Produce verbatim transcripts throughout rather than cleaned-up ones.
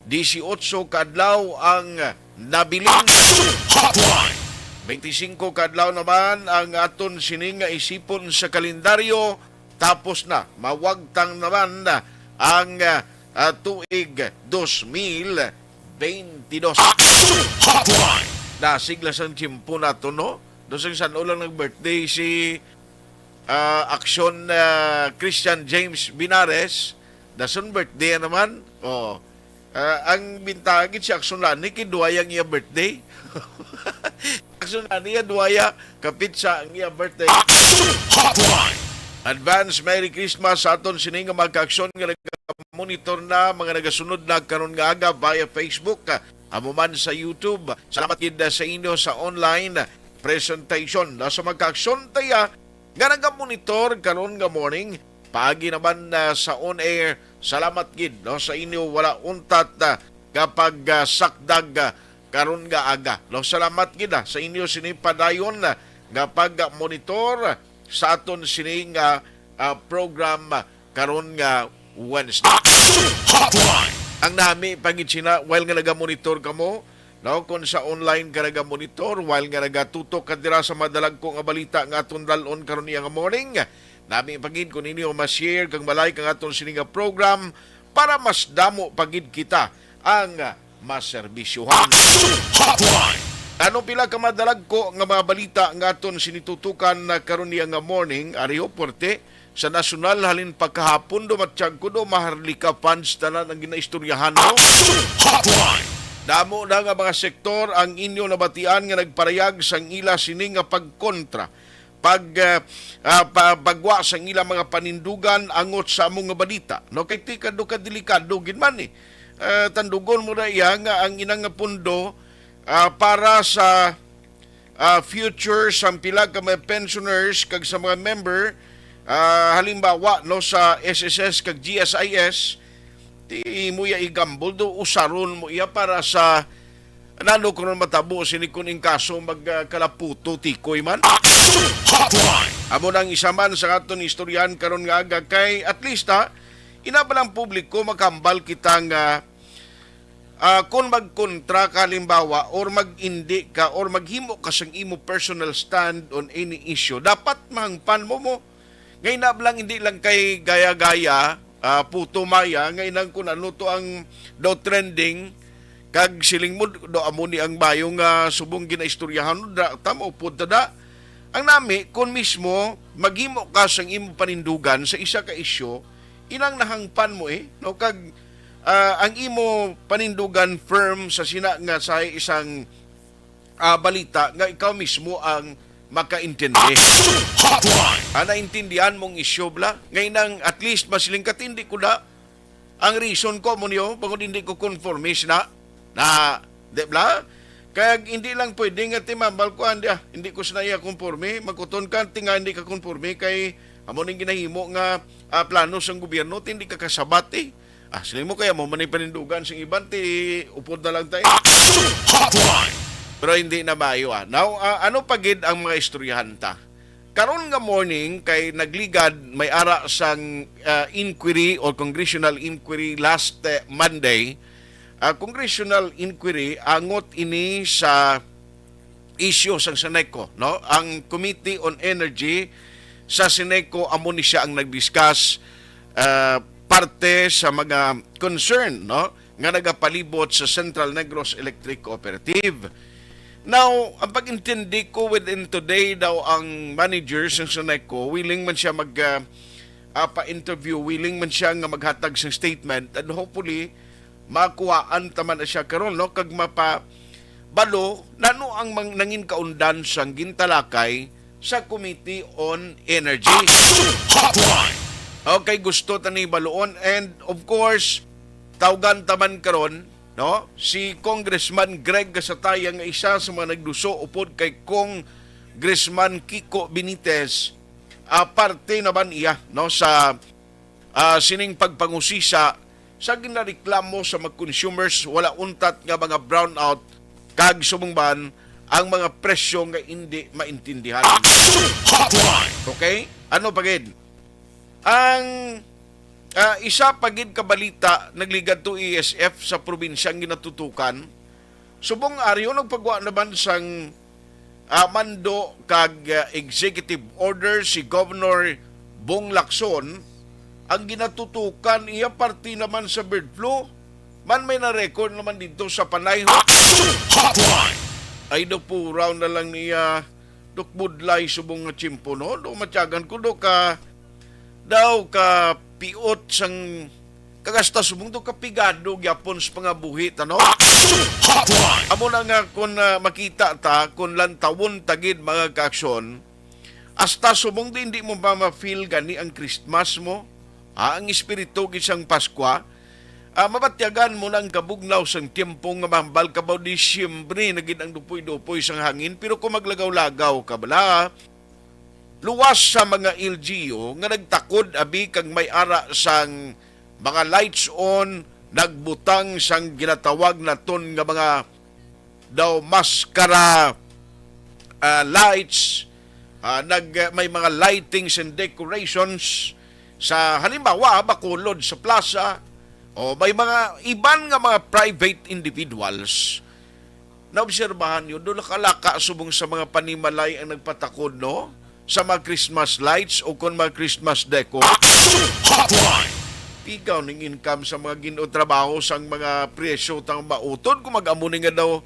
Disiotso ka adlaw ang nabilin. Hotline. Twenty-cinco ka adlaw naman ang aton sini nga isipon sa kalendaryo. Tapos na, mawagtang naman ang, ah, tuig dos mil twenty-dos. Hotline. Nasigla sang tiyempo nato, no? Dosing san-o lang nag-birthday si, ah, Aksyon, ah, Christian James Binares. Dason birthday naman. Oh. Ah, ang bintaha gid si Aksyon Lani kay duwaya ang iya birthday. Aksyon Lani, iya duwaya kapit sa ang iya birthday. Hotline. Advance Merry Christmas sa aton sini nga mga kaaksyon nga naga-monitor na, mga nagasunod na karon nga aga via Facebook, ah, amo man sa YouTube. Salamat gid, ah, sa inyo sa online presentation. No, sa mga kaaksyon taya nga naga-monitor karon nga morning, paagi naman, ah, sa on air, salamat gid, no, sa inyo wala untat, ah, nga pag, ah, sakdag, ah, karon nga aga. No, salamat gid, ah, sa inyo sini padayon, ah, nga pag-monitor sa aton sini nga, ah, program, ah, karon nga Wednesday. Hotline. Ang nami pa gid sina, while nga naga-monitor kamo, no, kung sa online ka naga-monitor, while nga nagatutok ka dira sa madalagko nga balita nga aton dal-on karon niya nga morning, nami pa gid kung inyo ma-share kag ma-like ang aton sini nga program para mas damo pa gid kita ang maserbisyohan. Hotline. Ano pila ka madalagko nga mga balita nga aton sinitutukan na karon niya nga morning, Ariho Porte, sa nasyonal halin pa kahapon, dumatyag ko do, Maharlika fans tanan ang ginaistoryahan mo. Hotline. Damo na nga mga sektor ang inyo nabatian nga nagparayag sang ila sini nga pagkontra, pag, ah, ah, pa-, pagwa sang ila mga panindugan angot sa among nga balita. No, kay tikado ka delikado gid man eh. Ah, tandugon mo na iya nga ang inang nga pundo, ah, para sa, ah, future sang pila ka mga pensioners kag sa mga member, ah, halimbawa, no, sa S S S kag G S I S, di mo iya i-gamble do, usaron mo iya para sa nano ko ron matabo sini kun in kaso mag, ah, kalaputo tikoy man. Hotline. Amo nang isa man sa aton istoryahan karon nga aga kay at least, ha, ina ba lang publiko makambal kita nga ah, kung magkontra ka, halimbawa, or mag-indi ka, or maghimo ka sang imo personal stand on any issue, dapat mahangpan mo mo. Ngay na lang, hindi lang kay gaya-gaya, ah, puto maya, ngay nang kung ano to ang daw trending, kag siling mo, do amo ni ang bayo nga subong ginaistoryahan, da, tamo, pod ta da. Ang nami, kung mismo, maghimo ka sang imo panindugan sa isa ka isyu, inang nahangpan mo eh, no? Kag, ah, ang imo panindugan firm sa sina nga sa isang, ah, balita nga ikaw mismo ang makaintindi. Hotline. Ah, naintindihan mong isyu bla? Ngay nang at least masiling ka, "Tindi ko na. Ang reason ko mo niyo, bangod hindi ko conformist na." Na, di bla? Kag hindi lang pwede nga timambal ko, "Andi, ah, hindi ko sina iya konforme." Magkuton ka, ti nga hindi ka konforme kay amo ning ginahimo nga, ah, plano sang gobyerno, ti hindi ka kasabat eh. Ah, sila mo kaya mo man ang panindugan sing iban, ti upod na lang tayo. Hotline. Pero hindi na maayo, ah. Now, ah, ano pa gid ang mga istoryahan ta? Karon nga morning kay nagligad may ara sang, ah, inquiry or congressional inquiry last, eh, Monday. Ah, congressional inquiry, angot ini sa isyu sang Seneco, no? Ang Committee on Energy sa Seneco amo ni siya ang nag-discuss, ah, parte sa mga concern, no, nga nagapalibot sa Central Negros Electric Cooperative. Now, ang pag-intindi ko, within today daw ang manager sa Seneco, willing man siya mag, ah, ah, pa-interview, willing man siya nga maghatag sa statement, and hopefully makuhaan ta man na siya karon, no, kag mapabalo nano ang mang-, nangin kaundan sang gintalakay sa Committee on Energy. Hotline. Okay, gusto ta ni baluon, and of course, tawgan ta man karon, no, si Congressman Greg Gasataya nga isa sa mga nagduso upod kay Congressman Kiko Benitez, ah, parte naman iya, no, sa, ah, sining pagpangusisa sa ginareklamo sa mga consumers, wala untat nga mga brownout kag subong man ang mga presyo nga indi maintindihan. Hotline. Okay? Ano pa gid? Ang Ah, isa pa gid ka balita, nagligad to E S F sa probinsyang ginatutukan. Subong ari, nagpagwa naman sang, ah, mando kag, ah, executive order si Governor Bong Lacson, ang ginatutukan iya parte naman sa bird flu. Man may na-record naman dito sa Panay. Action Hotline! Ay, daw puraw na lang niya, Dok, budlay subong nga tiyempo, no? Do, matyagan ko, do, ka, daw ka piot sang kagasta subong do ka pigado gyapon sa pangabuhi ta, no? Action Hotline! Amo na nga, kung, ah, makita ta, kung lantawon ta gid, mga kaaksyon, hasta subong di, hindi mo pa ma-feel gani ang Christmas mo, ha, ang espiritu gid sang Paskwa, ah, mabatyagan mo na ang kabugnaw sang tiyempo nga mahambal ka ba, Disyembre na gid ang dupoy-dupoy sang hangin, pero kung maglagaw-lagaw ka bala, luwas sa mga L G U nga nagtakod abi kag may ara sang mga lights on, nagbutang sang ginatawag naton nga mga daw maskara, ah, lights, ah, nag, may mga lightings and decorations sa, halimbawa, Bacolod sa plaza, o may mga iban nga mga private individuals. Naobserbahan nyo, doon nakalaka subong sa mga panimalay ang nagpatakod, no? Sa mga Christmas lights o kon mga Christmas decor. Action Hotline! Pigaw ning income sa mga gin-o trabaho sang mga presyo tang mautod kung mag-amo ni nga daw.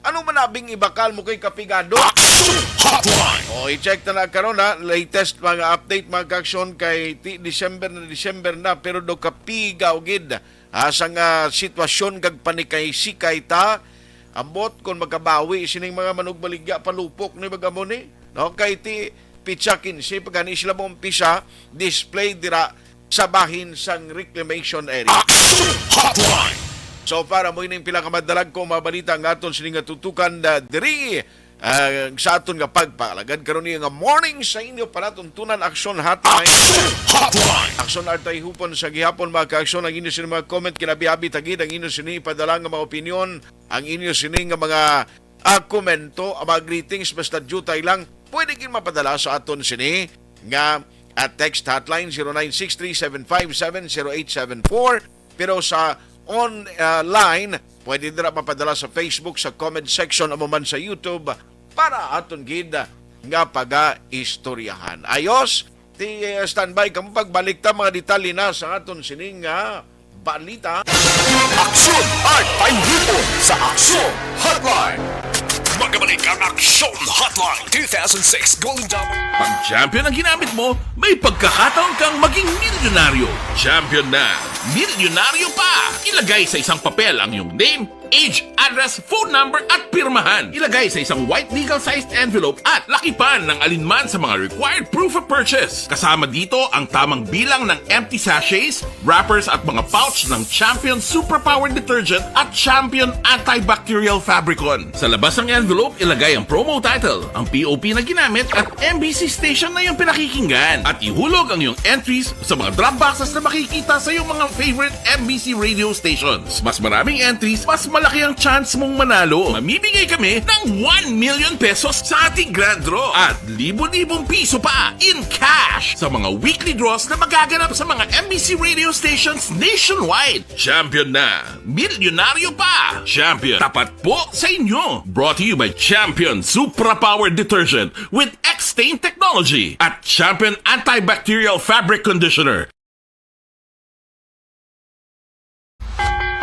Ano man abing ibakal mo kay kapigado? Action Hotline! O, i-check ta na karon, ha. Latest mga update, mga kaaksyon, kay ti December na, December na, pero do kapigaw gid, ha, sang, ah, sitwasyon kag panikay-sikay ta. Ambot kon makabawi sining mga manugbaligya, palupok ni, mag-amo ni, no? Kay ti pitsa quince pa gani sila maumpisa display dira sa bahin sang reclamation area. Action Hotline! So far, amo ining pila ka madalag ko mga balita nga aton sini nga tutukan, ah, diri, ah, sa aton nga pagpaalagad karon niya nga morning sa inyo palatuntunan, Action Hotline. Action Hotline! Action Artay Hupon sa gihapon, mga kaaksyon, ang inyo sini mga comment, kinabiabi tagid ang inyo sini ipadala nga mga opinion, ang inyo sini nga mga, ah, komento, ang mga greetings, basta diutay lang, pwede gid mapadala sa aton sini nga, ah, text hotline, zero nine six three seven five seven zero eight seven four. Pero sa online, pwede dira mapadala sa Facebook, sa comment section, amo man sa YouTube, para aton gid nga pagaistoryahan. Ayos, ti, eh, standby kamo, pagbalik ta mga detalye na sa aton sining nga balita. Aksyon at paihipon sa Aksyon Hotline. Magabalik ang Aksyon Hotline two thousand six Golden Double. Pag Champion ang ginamit mo, may pagkakataon kang maging milyonaryo. Champion na, milyonaryo pa! Ilagay sa isang papel ang iyong name, age, address, phone number, at pirmahan. Ilagay sa isang white legal-sized envelope at lakipan ng alinman sa mga required proof of purchase. Kasama dito ang tamang bilang ng empty sachets, wrappers, at mga pouch ng Champion Superpower Detergent at Champion Antibacterial Fabricon. Sa labas ng envelope, ilagay ang promo title, ang P O P na ginamit, at M B C station na iyong pinakikinggan. At ihulog ang iyong entries sa mga drop boxes na makikita sa iyong mga favorite M B C radio stations. Mas maraming entries, mas malaki ang chance mong manalo. Mamimigay kami ng one million pesos sa ating grand draw at libo-libong piso pa in cash sa mga weekly draws na magaganap sa mga M B C radio stations nationwide. Champion na! Milyonaryo pa! Champion, tapat po sa inyo! Brought to you by Champion Supra Power Detergent with X-Stain Technology at Champion Antibacterial Fabric Conditioner.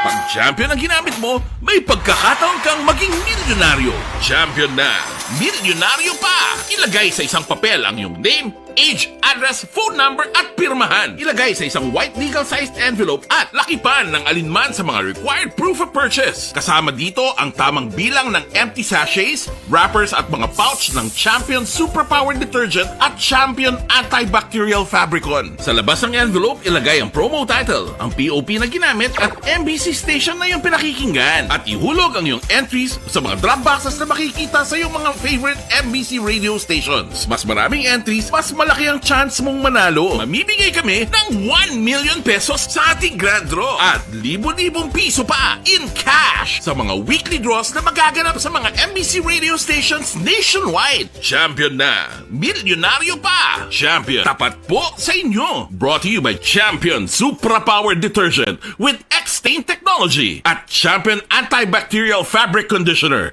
Pag Champion ang ginamit mo, may pagkakataon kang maging milyonaryo. Champion na, milyonaryo pa! Ilagay sa isang papel ang iyong name, age, address, phone number, at pirmahan. Ilagay sa isang white legal-sized envelope at lakipan ng alinman sa mga required proof of purchase. Kasama dito ang tamang bilang ng empty sachets, wrappers, at mga pouch ng Champion Superpower Detergent at Champion Antibacterial Fabricon. Sa labas ng envelope, ilagay ang promo title, ang P O P na ginamit, at M B C station station na iyong pinakikinggan at ihulog ang iyong entries sa mga drop boxes na makikita sa iyong mga favorite M B C radio stations. Mas maraming entries, mas malaki ang chance mong manalo. Mamimigay kami ng one million pesos sa ating grand draw at libo-libong piso pa in cash sa mga weekly draws na magaganap sa mga M B C radio stations nationwide. Champion na! Milyonaryo pa! Champion, tapat po sa inyo! Brought to you by Champion Supra Power Detergent with X-Stain Technology at Champion Antibacterial Fabric Conditioner.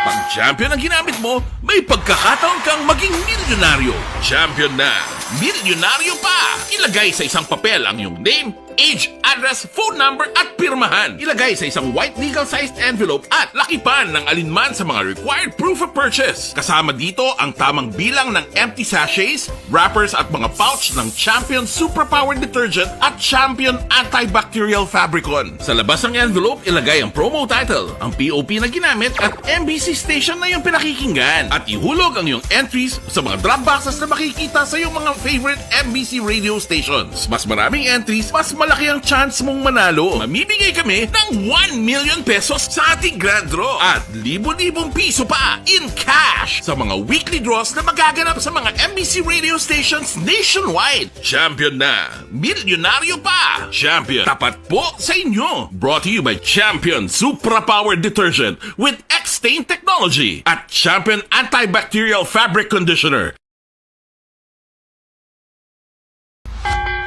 Pag Champion ang ginamit mo, may pagkakataon kang maging milyonaryo. Champion na! Milyonaryo pa! Ilagay sa isang papel ang iyong name, age, address, phone number, at pirmahan. Ilagay sa isang white legal-sized envelope at lakipan ng alinman sa mga required proof of purchase. Kasama dito ang tamang bilang ng empty sachets, wrappers, at mga pouch ng Champion Superpower Detergent at Champion Antibacterial Fabricon. Sa labas ng envelope, ilagay ang promo title, ang P O P na ginamit, at M B C station na iyong pinakikinggan. At ihulog ang iyong entries sa mga drop boxes na makikita sa iyong mga favorite M B C radio stations. Mas maraming entries, mas malaki ang chance mong manalo. Mamimigay kami ng one million pesos sa ating grand draw at libo-libong piso pa in cash sa mga weekly draws na magaganap sa mga M B C radio stations nationwide. Champion na! Milyonaryo pa! Champion, tapat po sa inyo! Brought to you by Champion Supra Power Detergent with X-Stain Technology at Champion Antibacterial Fabric Conditioner.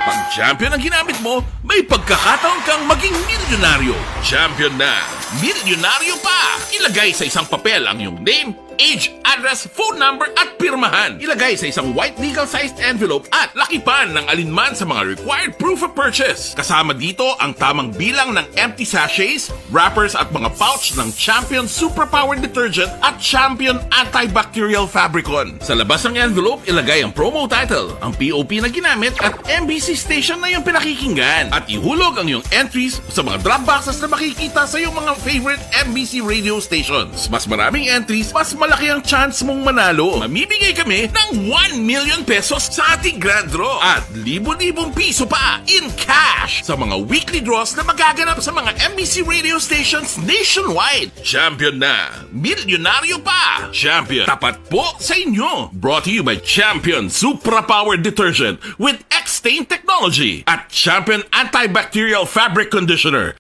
Pag Champion ang ginamit mo, may pagkakataon kang maging milyonaryo. Champion na! Milyonaryo pa! Ilagay sa isang papel ang iyong name, age, address, phone number, at pirmahan. Ilagay sa isang white legal-sized envelope at lakipan ng alinman sa mga required proof of purchase. Kasama dito ang tamang bilang ng empty sachets, wrappers, at mga pouch ng Champion Superpower Detergent at Champion Antibacterial Fabricon. Sa labas ng envelope, ilagay ang promo title, ang P O P na ginamit, at M B C station na iyong pinakikinggan. At ihulog ang iyong entries sa mga drop boxes na makikita sa iyong mga favorite M B C radio stations. Mas maraming entries, mas malaki ang chance mong manalo. Mamimigay kami ng one million pesos sa ating grand draw at libo-libong piso pa in cash sa mga weekly draws na magaganap sa mga M B C radio stations nationwide. Champion na! Milyonaryo pa! Champion, tapat po sa inyo! Brought to you by Champion Supra Power Detergent with X-Stain Technology at Champion Antibacterial Fabric Conditioner.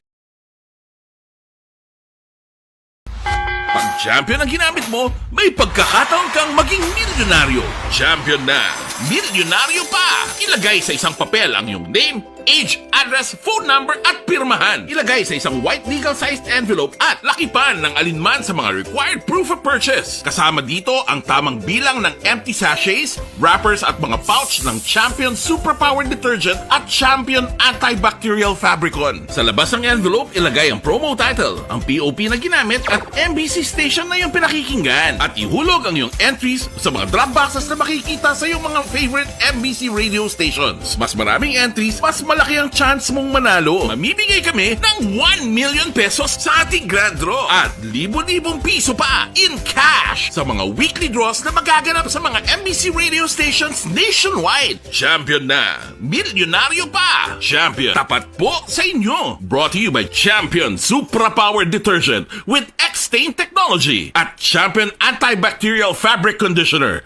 Pag Champion ang ginamit mo, may pagkakataon kang maging milyonaryo. Champion na! Milyonaryo pa! Ilagay sa isang papel ang iyong name, age, address, phone number, at pirmahan. Ilagay sa isang white legal-sized envelope at lakipan ng alinman sa mga required proof of purchase. Kasama dito ang tamang bilang ng empty sachets, wrappers, at mga pouch ng Champion Superpower Detergent at Champion Antibacterial Fabricon. Sa labas ng envelope, ilagay ang promo title, ang P O P na ginamit, at M B C station na iyong pinakikinggan. At ihulog ang iyong entries sa mga drop boxes na makikita sa iyong mga favorite M B C radio stations. Mas maraming entries, mas malaki ang chance mong manalo. Mamimigay kami ng one million pesos sa ating grand draw at libo-libong piso pa in cash sa mga weekly draws na magaganap sa mga M B C radio stations nationwide. Champion na! Milyonaryo pa! Champion, tapat po sa inyo! Brought to you by Champion Supra Power Detergent with X-Stain Technology at Champion Antibacterial Fabric Conditioner.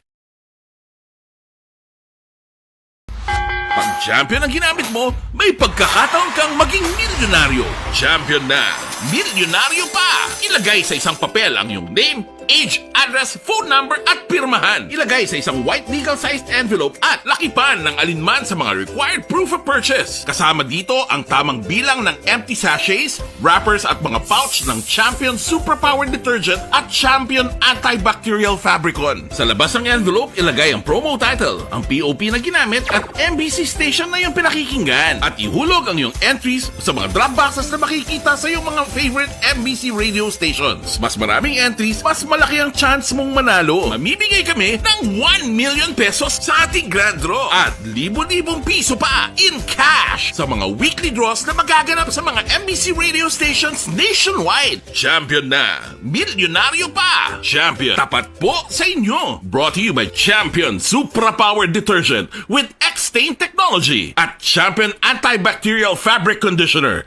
Pag Champion ang ginamit mo, may pagkakataon kang maging milyonaryo. Champion na! Milyonaryo pa! Ilagay sa isang papel ang iyong name, age, address, phone number, at pirmahan. Ilagay sa isang white legal-sized envelope at lakipan ng alinman sa mga required proof of purchase. Kasama dito ang tamang bilang ng empty sachets, wrappers, at mga pouch ng Champion Superpower Detergent at Champion Antibacterial Fabricon. Sa labas ng envelope, ilagay ang promo title, ang P O P na ginamit, at M B C station na iyong pinakikinggan. At ihulog ang iyong entries sa mga drop boxes na makikita sa iyong mga favorite M B C radio stations. Mas maraming entries, mas Laki ang chance mong manalo. Mamimigay kami ng one million pesos sa ating grand draw at libo-libong piso pa in cash sa mga weekly draws na magaganap sa mga M B C radio stations nationwide. Champion na, milyonaryo pa. Champion, tapat po sa inyo. Brought to you by Champion Supra Power Detergent with X-Stain Technology at Champion Antibacterial Fabric Conditioner.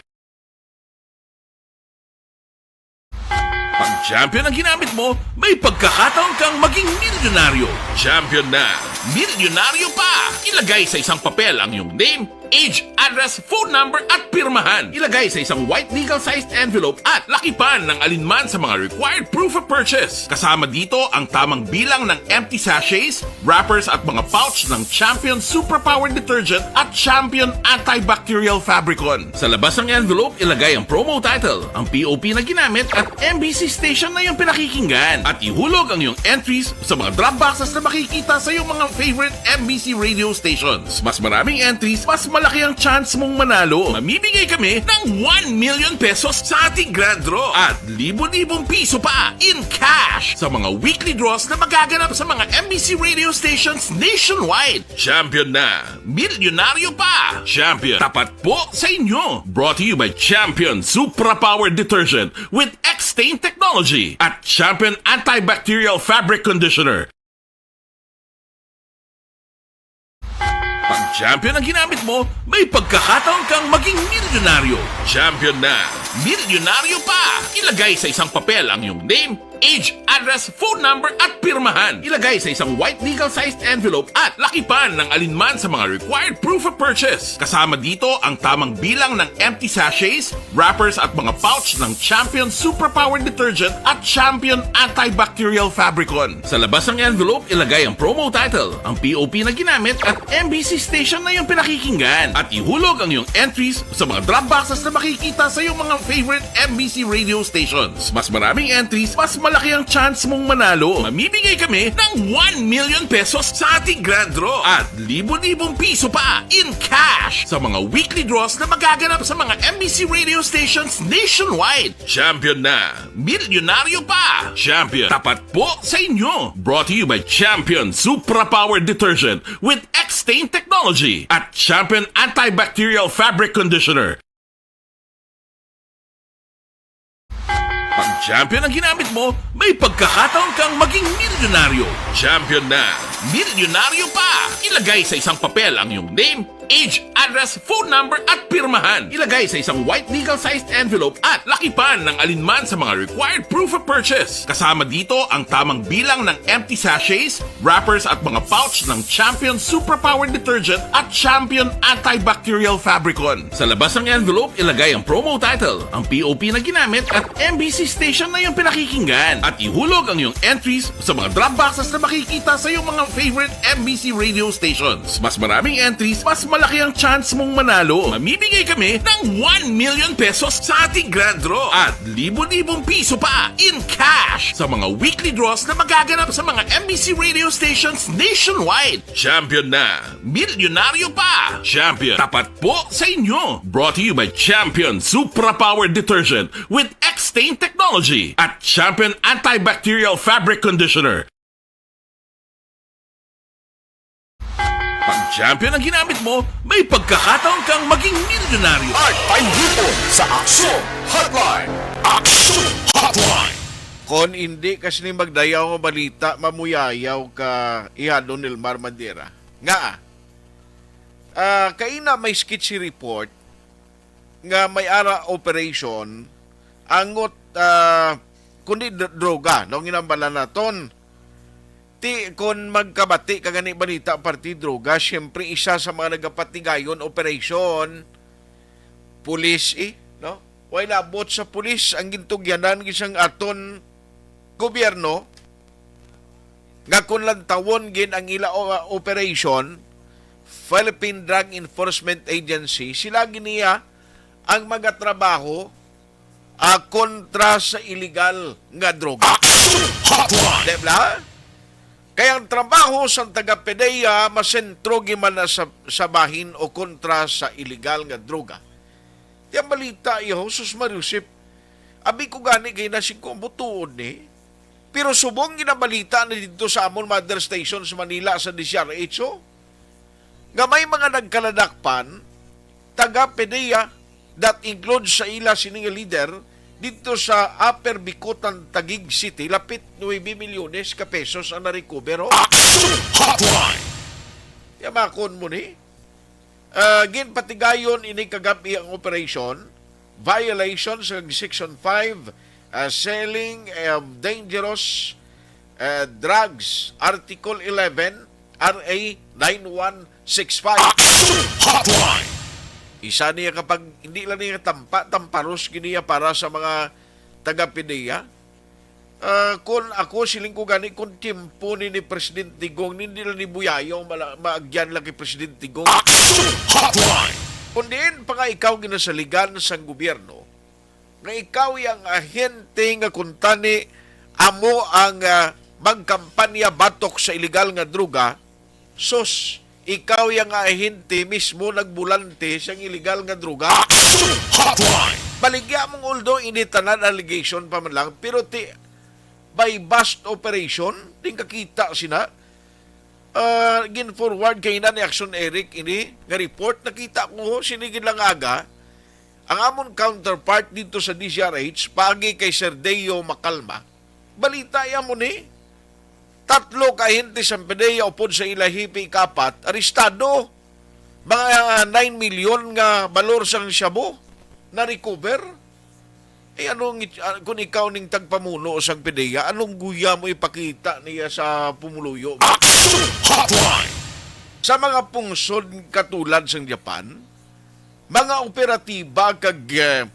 Pag Champion ang ginamit mo, may pagkakataon kang maging milyonaryo. Champion na, milyonaryo pa! Ilagay sa isang papel ang iyong name, age, address, phone number, at pirmahan. Ilagay sa isang white legal-sized envelope at lakipan ng alinman sa mga required proof of purchase. Kasama dito ang tamang bilang ng empty sachets, wrappers, at mga pouch ng Champion Superpower Detergent at Champion Antibacterial Fabricon. Sa labas ng envelope, ilagay ang promo title, ang P O P na ginamit, at M B C station na iyong pinakikinggan. At ihulog ang iyong entries sa mga drop boxes na makikita sa iyong mga favorite M B C radio stations. Mas maraming entries, mas malaki ang chance mong manalo. Mamimigay kami ng one million pesos sa ating grand draw at libo-libong piso pa in cash sa mga weekly draws na magaganap sa mga M B C radio stations nationwide. Champion na, milyonaryo pa! Champion, tapat po sa inyo! Brought to you by Champion Supra Power Detergent with X-Stain Technology at Champion Antibacterial Fabric Conditioner. Pag Champion ang ginamit mo, may pagkakataon kang maging milyonaryo. Champion na, milyonaryo pa! Ilagay sa isang papel ang iyong name, age, address, phone number, at pirmahan. Ilagay sa isang white legal-sized envelope at lakipan ng alinman sa mga required proof of purchase. Kasama dito ang tamang bilang ng empty sachets, wrappers, at mga pouch ng Champion Superpower Detergent at Champion Antibacterial Fabricon. Sa labas ng envelope, ilagay ang promo title, ang P O P na ginamit, at M B C station na iyong pinakikinggan. At ihulog ang iyong entries sa mga drop boxes na makikita sa iyong mga favorite M B C radio stations. Mas maraming entries, mas malaki ang chance mong manalo. Mamimigay kami ng one million pesos sa ating grand draw at libo-libong piso pa in cash sa mga weekly draws na magaganap sa mga M B C radio stations nationwide. Champion na, milyonaryo pa. Champion, tapat po sa inyo. Brought to you by Champion Supra Power Detergent with X-Stain Technology at Champion Antibacterial Fabric Conditioner. Pag Champion ang ginamit mo, may pagkakataon kang maging milyonaryo. Champion na, milyonaryo pa! Ilagay sa isang papel ang iyong name, age, address, phone number, at pirmahan. Ilagay sa isang white legal-sized envelope at lakipan ng alinman sa mga required proof of purchase. Kasama dito ang tamang bilang ng empty sachets, wrappers, at mga pouch ng Champion Superpower Detergent at Champion Antibacterial Fabricon. Sa labas ng envelope, ilagay ang promo title, ang P O P na ginamit, at M B C station na iyong pinakikinggan. At ihulog ang iyong entries sa mga drop boxes na makikita sa iyong mga favorite M B C radio stations. Mas maraming entries, mas malaki ang chance mong manalo. Mamimigay kami ng one million pesos sa ating grand draw at libo-libong piso pa in cash sa mga weekly draws na magaganap sa mga M B C radio stations nationwide. Champion na, milyonaryo pa! Champion, tapat po sa inyo! Brought to you by Champion Supra Power Detergent with X-Stain Technology at Champion Antibacterial Fabric Conditioner. Pag Champion ang ginamit mo, may pagkakataon kang maging milyonaryo. At ay hipon sa Aksyon Hotline. Aksyon Hotline. Kon hindi ka sini magdayaw nga balita, mamuyayaw ka, Iha Don Elmar Madera. Nga, ah, kaina may sketchy report nga may ara operation, angot, ah, kundi dr-, droga, no, ginambala naton. Ti, kon magkabati ka gani balita parte droga, siyempre isa sa mga nagapatigayon operation, pulis, eh, no? Way labot sa pulis ang gintugyanan gid sang aton gobyerno, nga kon lantawon gid ang ila o-, operation, Philippine Drug Enforcement Agency, sila gid niya ang magatrabaho, ah, kontra sa iligal nga droga. Action Hotline! Di ba? Kay ang trabaho sang taga-PDEA masentro gid man na sa, sa bahin o kontra sa iligal nga droga. Ti ang balita, iya, Jesus Mariusip, abi ko gani kay nasing ko ang butuon ni. Pero subong ginabalita na dito sa amon mother station sa Manila, sa D Z R H O, nga may mga nagkaladakpan, taga PDEA, that includes sa ila sini nga leader, dito sa Upper Bicutan, Taguig City, lapit nuebe milyones ka pesos ang na-recover, oh. Action Hotline! Yamakon mo ni? Ah, ginpatigayon ini kagabi ang operation, violation sa Section five, ah, selling of dangerous, ah, drugs, Article eleven, R A nine one six five. Action Hotline! Isa niya kapag, hindi lang niya tampa, tamparos giniya para sa mga taga-PDEA. Ah, kun ako, siling ko gani, kun tiyempo ni, ni Presidente Digong, hindi lang ni Buyayaw mala-, maagyan lang kay Presidente Digong. Action Hotline! Kun diin pa nga ikaw ginasaligan sang gobyerno, nga ikaw yang ahente nga kuntani amo ang, ah, magkampanya batok sa iligal nga droga, sus, ikaw yang ahente mismo nagbolante sang iligal nga droga. Action Hotline! Baligya mong, although ini tanan allegation pa man lang, pero ti, by bust operation, din kakita sina. Ah, gin-forward kay na ni Action Eric ini nga report. Nakita ko, ho, sini gid lang aga, ang amon counterpart dito sa D Z R H, paagi kay Sir Deo Macalma, balita ya mo ni, tatlo ka ahente sa PDEA upod sa ila hipi ikapat, arestado. Mga nine milyon nga balor sang shabu na-recover. Eh, anong it-, ah, kung ikaw ning tagpamuno sang PDEA, anong guya mo ipakita niya sa pumuluyo? Action Hotline! Sa mga pungsod katulad sang Japan, mga operatiba kag, eh,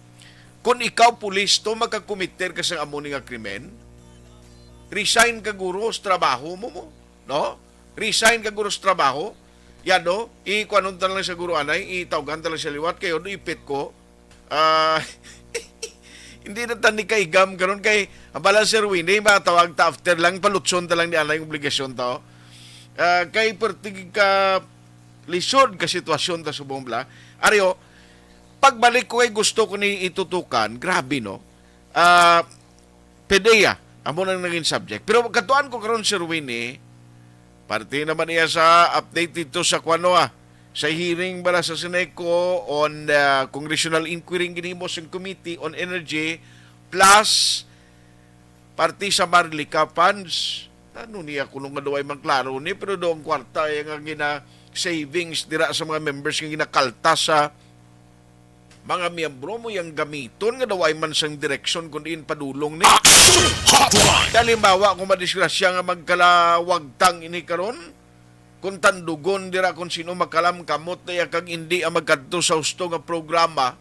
kung ikaw pulis to, makakomiter ka sa amo ni nga krimen, resign ka guro sa trabaho mo, mo, no? Resign ka guro sa trabaho. Yan, no? Ikuanon ta lang siguro, anay, itawgan ta lang sa liwat kayo, no? Ipit ko. Ah, hindi na ta ni kaigam karon kay ang bala, Sir Winnie, matawag ta after lang, palutson ta lang ni anay obligasyon to. Ah, kay perti ka lisod ka sitwasyon ta subong bala. Ari, oh, pagbalik ko kay gusto ko ni itutukan, grabe, no? Ah, PDEA, amo nang naging subject. Pero katuan ko karon, Sir Winnie, parte naman niya sa update dito sa kuano, ah, sa hearing bala sa Seneco on, ah, congressional inquiry nga ginhimo sang Committee on Energy, plus parte sa Marlica funds. Ano niya kuno nga daw ay man klaro ni, pero daw ang kwarta ay nga gina-savings dira sa mga members nga ginakaltas sa mga miyembro mo yang gamiton nga daw ay man sang direksyon kung diin padulong ni. Action Hotline! Halimbawa, kung madisgrasya nga magkalawagtang ini karon, kung tandugon dira kung sino makalamkamot na iya kag indi ang magkadto sa husto nga programa,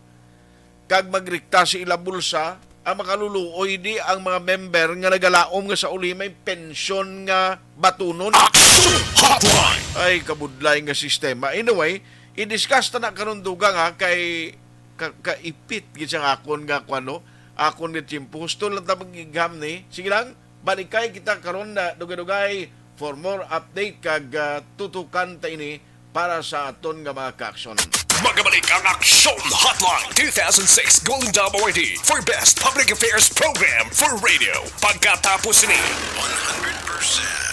kag magrikta sa ila bulsa, ang makaluluoy di ang mga member nga nagalaom nga sa uli may pensyon nga batunon. Action Hotline! Ay, kabudlay nga sistema. Anyway, i-discuss ta na karon, dugang, ha, kay ka-, kaipit gid sang akon nga kuano, akon nga tiyempo. Husto lang ta mag-igham ni. Sige lang, balikay kita karon na dugay-dugay for more update kag, ah, tutukan ta ini para sa aton nga mga kaaksyon. Magabalik ang Aksyon Hotline two thousand six Golden Dome Awardee for Best Public Affairs Program for Radio. Pagkatapos ni one hundred percent.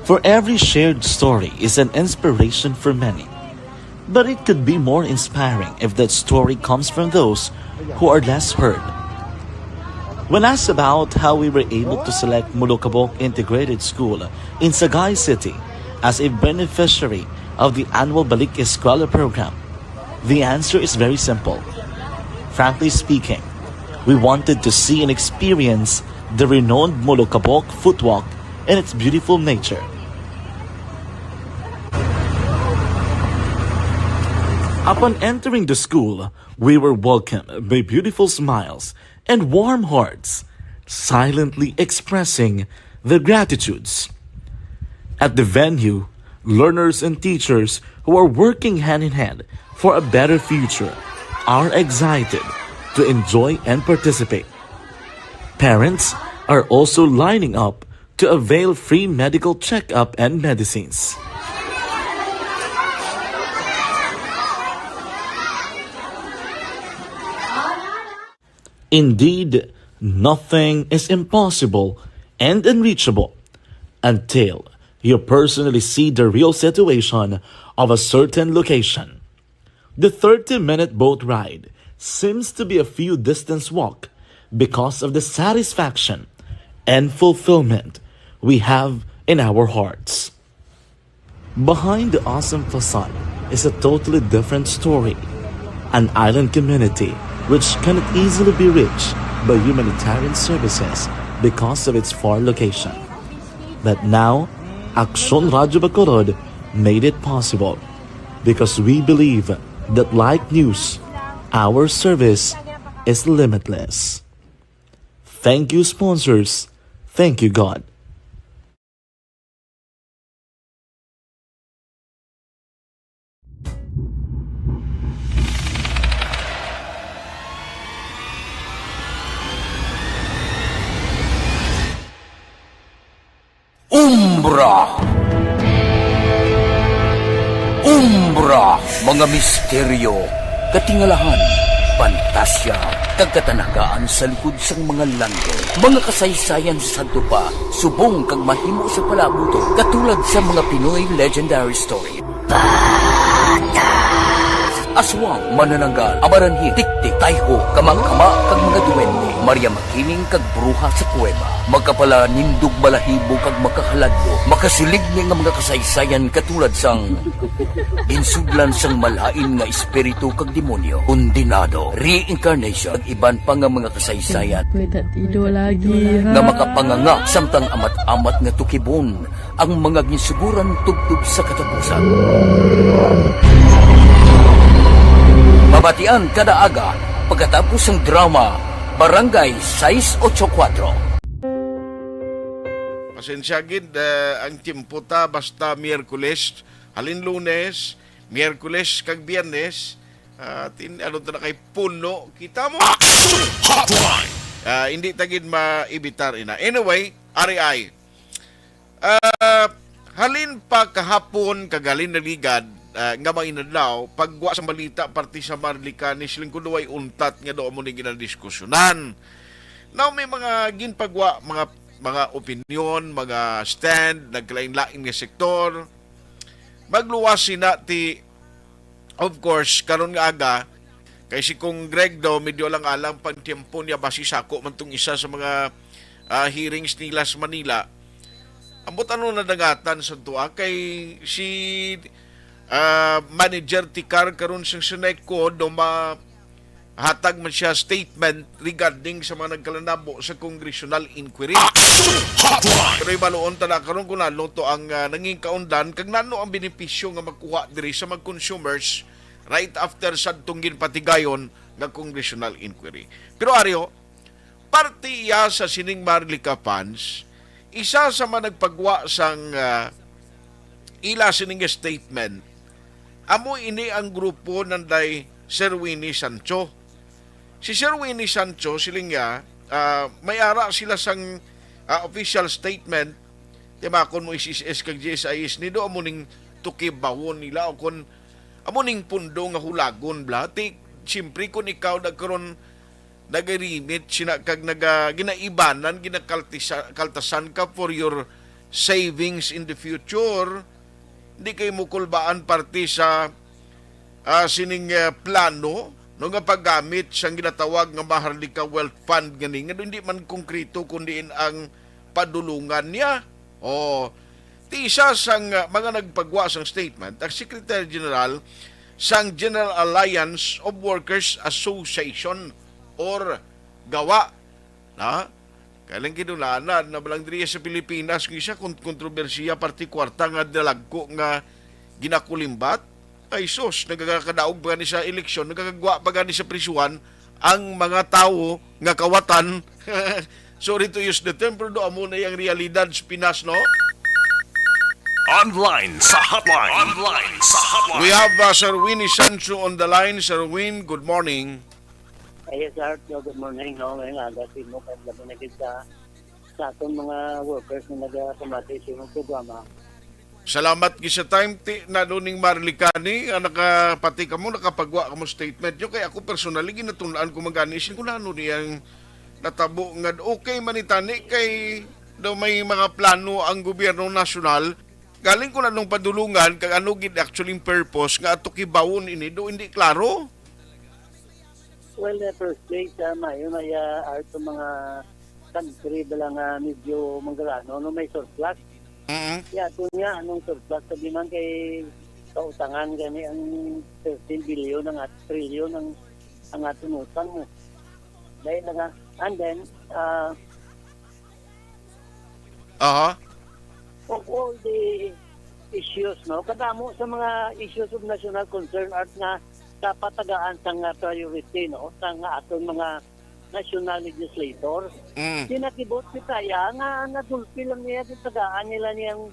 For every shared story is an inspiration for many. But it could be more inspiring if that story comes from those who are less heard. When asked about how we were able to select Molokabok Integrated School in Sagay City as a beneficiary of the annual Balik Eskwela program, the answer is very simple. Frankly speaking, we wanted to see and experience the renowned Molokabok Footwalk and its beautiful nature. Upon entering the school, we were welcomed by beautiful smiles and warm hearts, silently expressing their gratitudes. At the venue, learners and teachers who are working hand in hand for a better future are excited to enjoy and participate. Parents are also lining up to avail free medical checkup and medicines. Indeed, nothing is impossible and unreachable until you personally see the real situation of a certain location. The thirty-minute boat ride seems to be a few distance walk because of the satisfaction and fulfillment we have in our hearts. Behind the awesome facade is a totally different story. An island community which cannot easily be reached by humanitarian services because of its far location. But now, Aksyon Radyo Bacolod made it possible because we believe that like news, our service is limitless. Thank you, sponsors. Thank you, God. Umbra. Umbra, mga misteryo, katingalahan, pantasya, kag katanagaan sa likod sang mga langit. Mga kasaysayan sa sadto pa, subong kag mahimo sa palabot, katulad sa mga Pinoy legendary story. Aswang, manananggal, amaranhit, tiktik, tayho, kamangkama, kag mga duwende, Maria Makiling kag bruha sa kuweba. Makapalanindog balahibo kag makahaladlo, makasiligni nga mga kasaysayan katulad sang ginsudlan sang malain nga espiritu kag demonyo, kondenado, reincarnation, kag iban pa nga mga kasaysayan May tatido lagi, nga ha? makapanganga samtang amat-amat nga tukibon ang mga ginsuguran tubtob sa katapusan. Mabatian kada aga pagkatapos sang drama Barangay sais ocho kuwatro. Pasensya gid, ah, ang tiyempo ta basta Miyerkules, halin Lunes, Miyerkules kag Biyernes, ah, tin-, ano ta na kay puno kita mo. Action Hotline! Ah, hindi ta gid maibitar ina. Anyway, ari ay. Ah, halin pa kahapon kag halin naligad, ah, nga mga inadlaw, pagwa sa balita parte sa Maharlika ni siling ko duway untat nga daw amo ni ginadiskusyonan. Now, may mga ginpagwa, mga, mga opinyon, mga stand, nagkalain-lain nga sektor. Magluwas sina ti Of course, karon nga aga, kay si Kong Greg daw, medyo lang alang pang tiyempo niya, basi sako man tong isa sa mga, ah, hearings nila sa Manila. Ambot ano nadangatan sa tua, kay si, ah, Manager Tikar karon sa Seneco, daw mahatag man siya statement regarding sa mga nagkalanabo sa congressional inquiry. Action Hotline! Pero ibaluon ta na karon kung ano to ang, ah, nanging kaundan, kag nano ang benepisyo nga makuha diri sa mga consumers right after sa atong ginpatigayon nga congressional inquiry. Pero aryo, parte iya sa sining Maharlika funds, isa sa mga nagpagwa sang, ah, ila sining statement, amo ini ang grupo nanday Sir Winnie Sancho. Si Sir Winnie Sancho, siling niya, ah, may ara sila sang, ah, official statement, timakon mo S S S kag G S I S ni do amo ning tukibawon nila o kon amo ning pundo nga hulagon bla. Ti, siyempre, kung ikaw nagkaroon nagarimit sina kag naga-, ginaibanan, ginakaltisa-, kaltasan ka for your savings in the future, di kay mo kulbaan parte sa, ah, sining, ah, plano, no, nga paggamit sang ginatawag nga Maharlika Wealth Fund ngani, nga hindi man konkreto kundi in ang padulungan niya. O, ti isa sang, ah, mga nagpagwa sang statement, ang Secretary General sang General Alliance of Workers Association or GAWA, na? Kay lang kinulanan na balang diri sa Pilipinas, kung isa kon-, kontrobersiya, parte kwarta nga dalagko nga ginakulimbat. Ay sus, nagakadaog pa gani sa eleksyon, nagakagwa pa gani sa prisuhan ang mga tawo nga kawatan. Sorry to use the term, pero do amo na yung realidad sa Pinas, no? Online sa hotline. Online sa hotline. We have uh, Sir Winnie Sancho on the line. Sir Win, good morning. Yes, sir. So, good morning. No? Ngayong aga, simo kag labi na gid sa, sa atong mga workers na nagapamati sa imong programa. Salamat gid sa time ti na do ning Marlikani nga nakapati kamo, nakapagwa kamo statement nyo. Kay ako personally, ginatun-an ko man gani, sin ko na ano niyang natabo nga okay man itani kay daw may mga plano ang gobyerno nasyonal. Galing ko na nung padulungan kag ano gid actually yung purpose nga ato kibawon ini do hindi klaro. Well, the first place, uh, may, may uh, art ng mga country bala nga medyo manggalano, no, may surplus. Mm. Kaya ito niya, anong surplus sa man kay kautangan gani ang thirteen billion ang at trillion ang ang atong utang mo. Dahil na nga, and then, uh, Aha. Of all the issues, no, kadamo sa mga issues of national concern art nga dapat tagaan sang, ah, priority, no, sang aton mga national legislator. Mm. Kinakibot kita ya nga nadulpi lang niya, tagaan nila niyang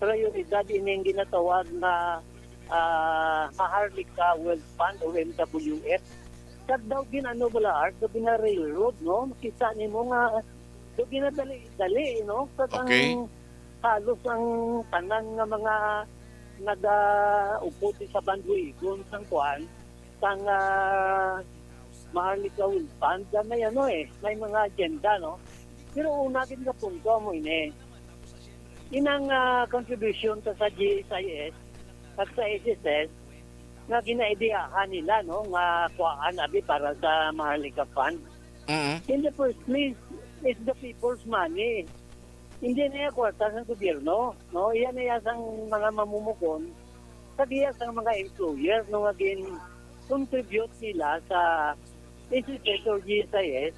prioridad ining ginatawag nga, ah, Maharlika Wealth Fund o M W F. Kag daw gin-ano bala, Art, daw gina-railroad, no? Makita nimo nga daw ginadali-dali, no? Kag ang Okay. halos ang tanan nga mga nagaupod sa bandwagon sang kuan, sang, ah, Maharlika Wealth Fund, ah, may ano eh, may mga agenda, no? Pero una gid nga punto mo ini. Inang, ah, contribution ta sa G S I S at sa S S S nga ginaidiyahan nila, no, nga kuhaan abi para sa Maharlika Fund. Mm. In the first place, it's the people's money. Hindi na iya kwarta sang gobyerno, no? Iya na iya sang mga mamumugon, kag iya sang mga employer, no, nga gin-contribute nila sa S S S or G S I S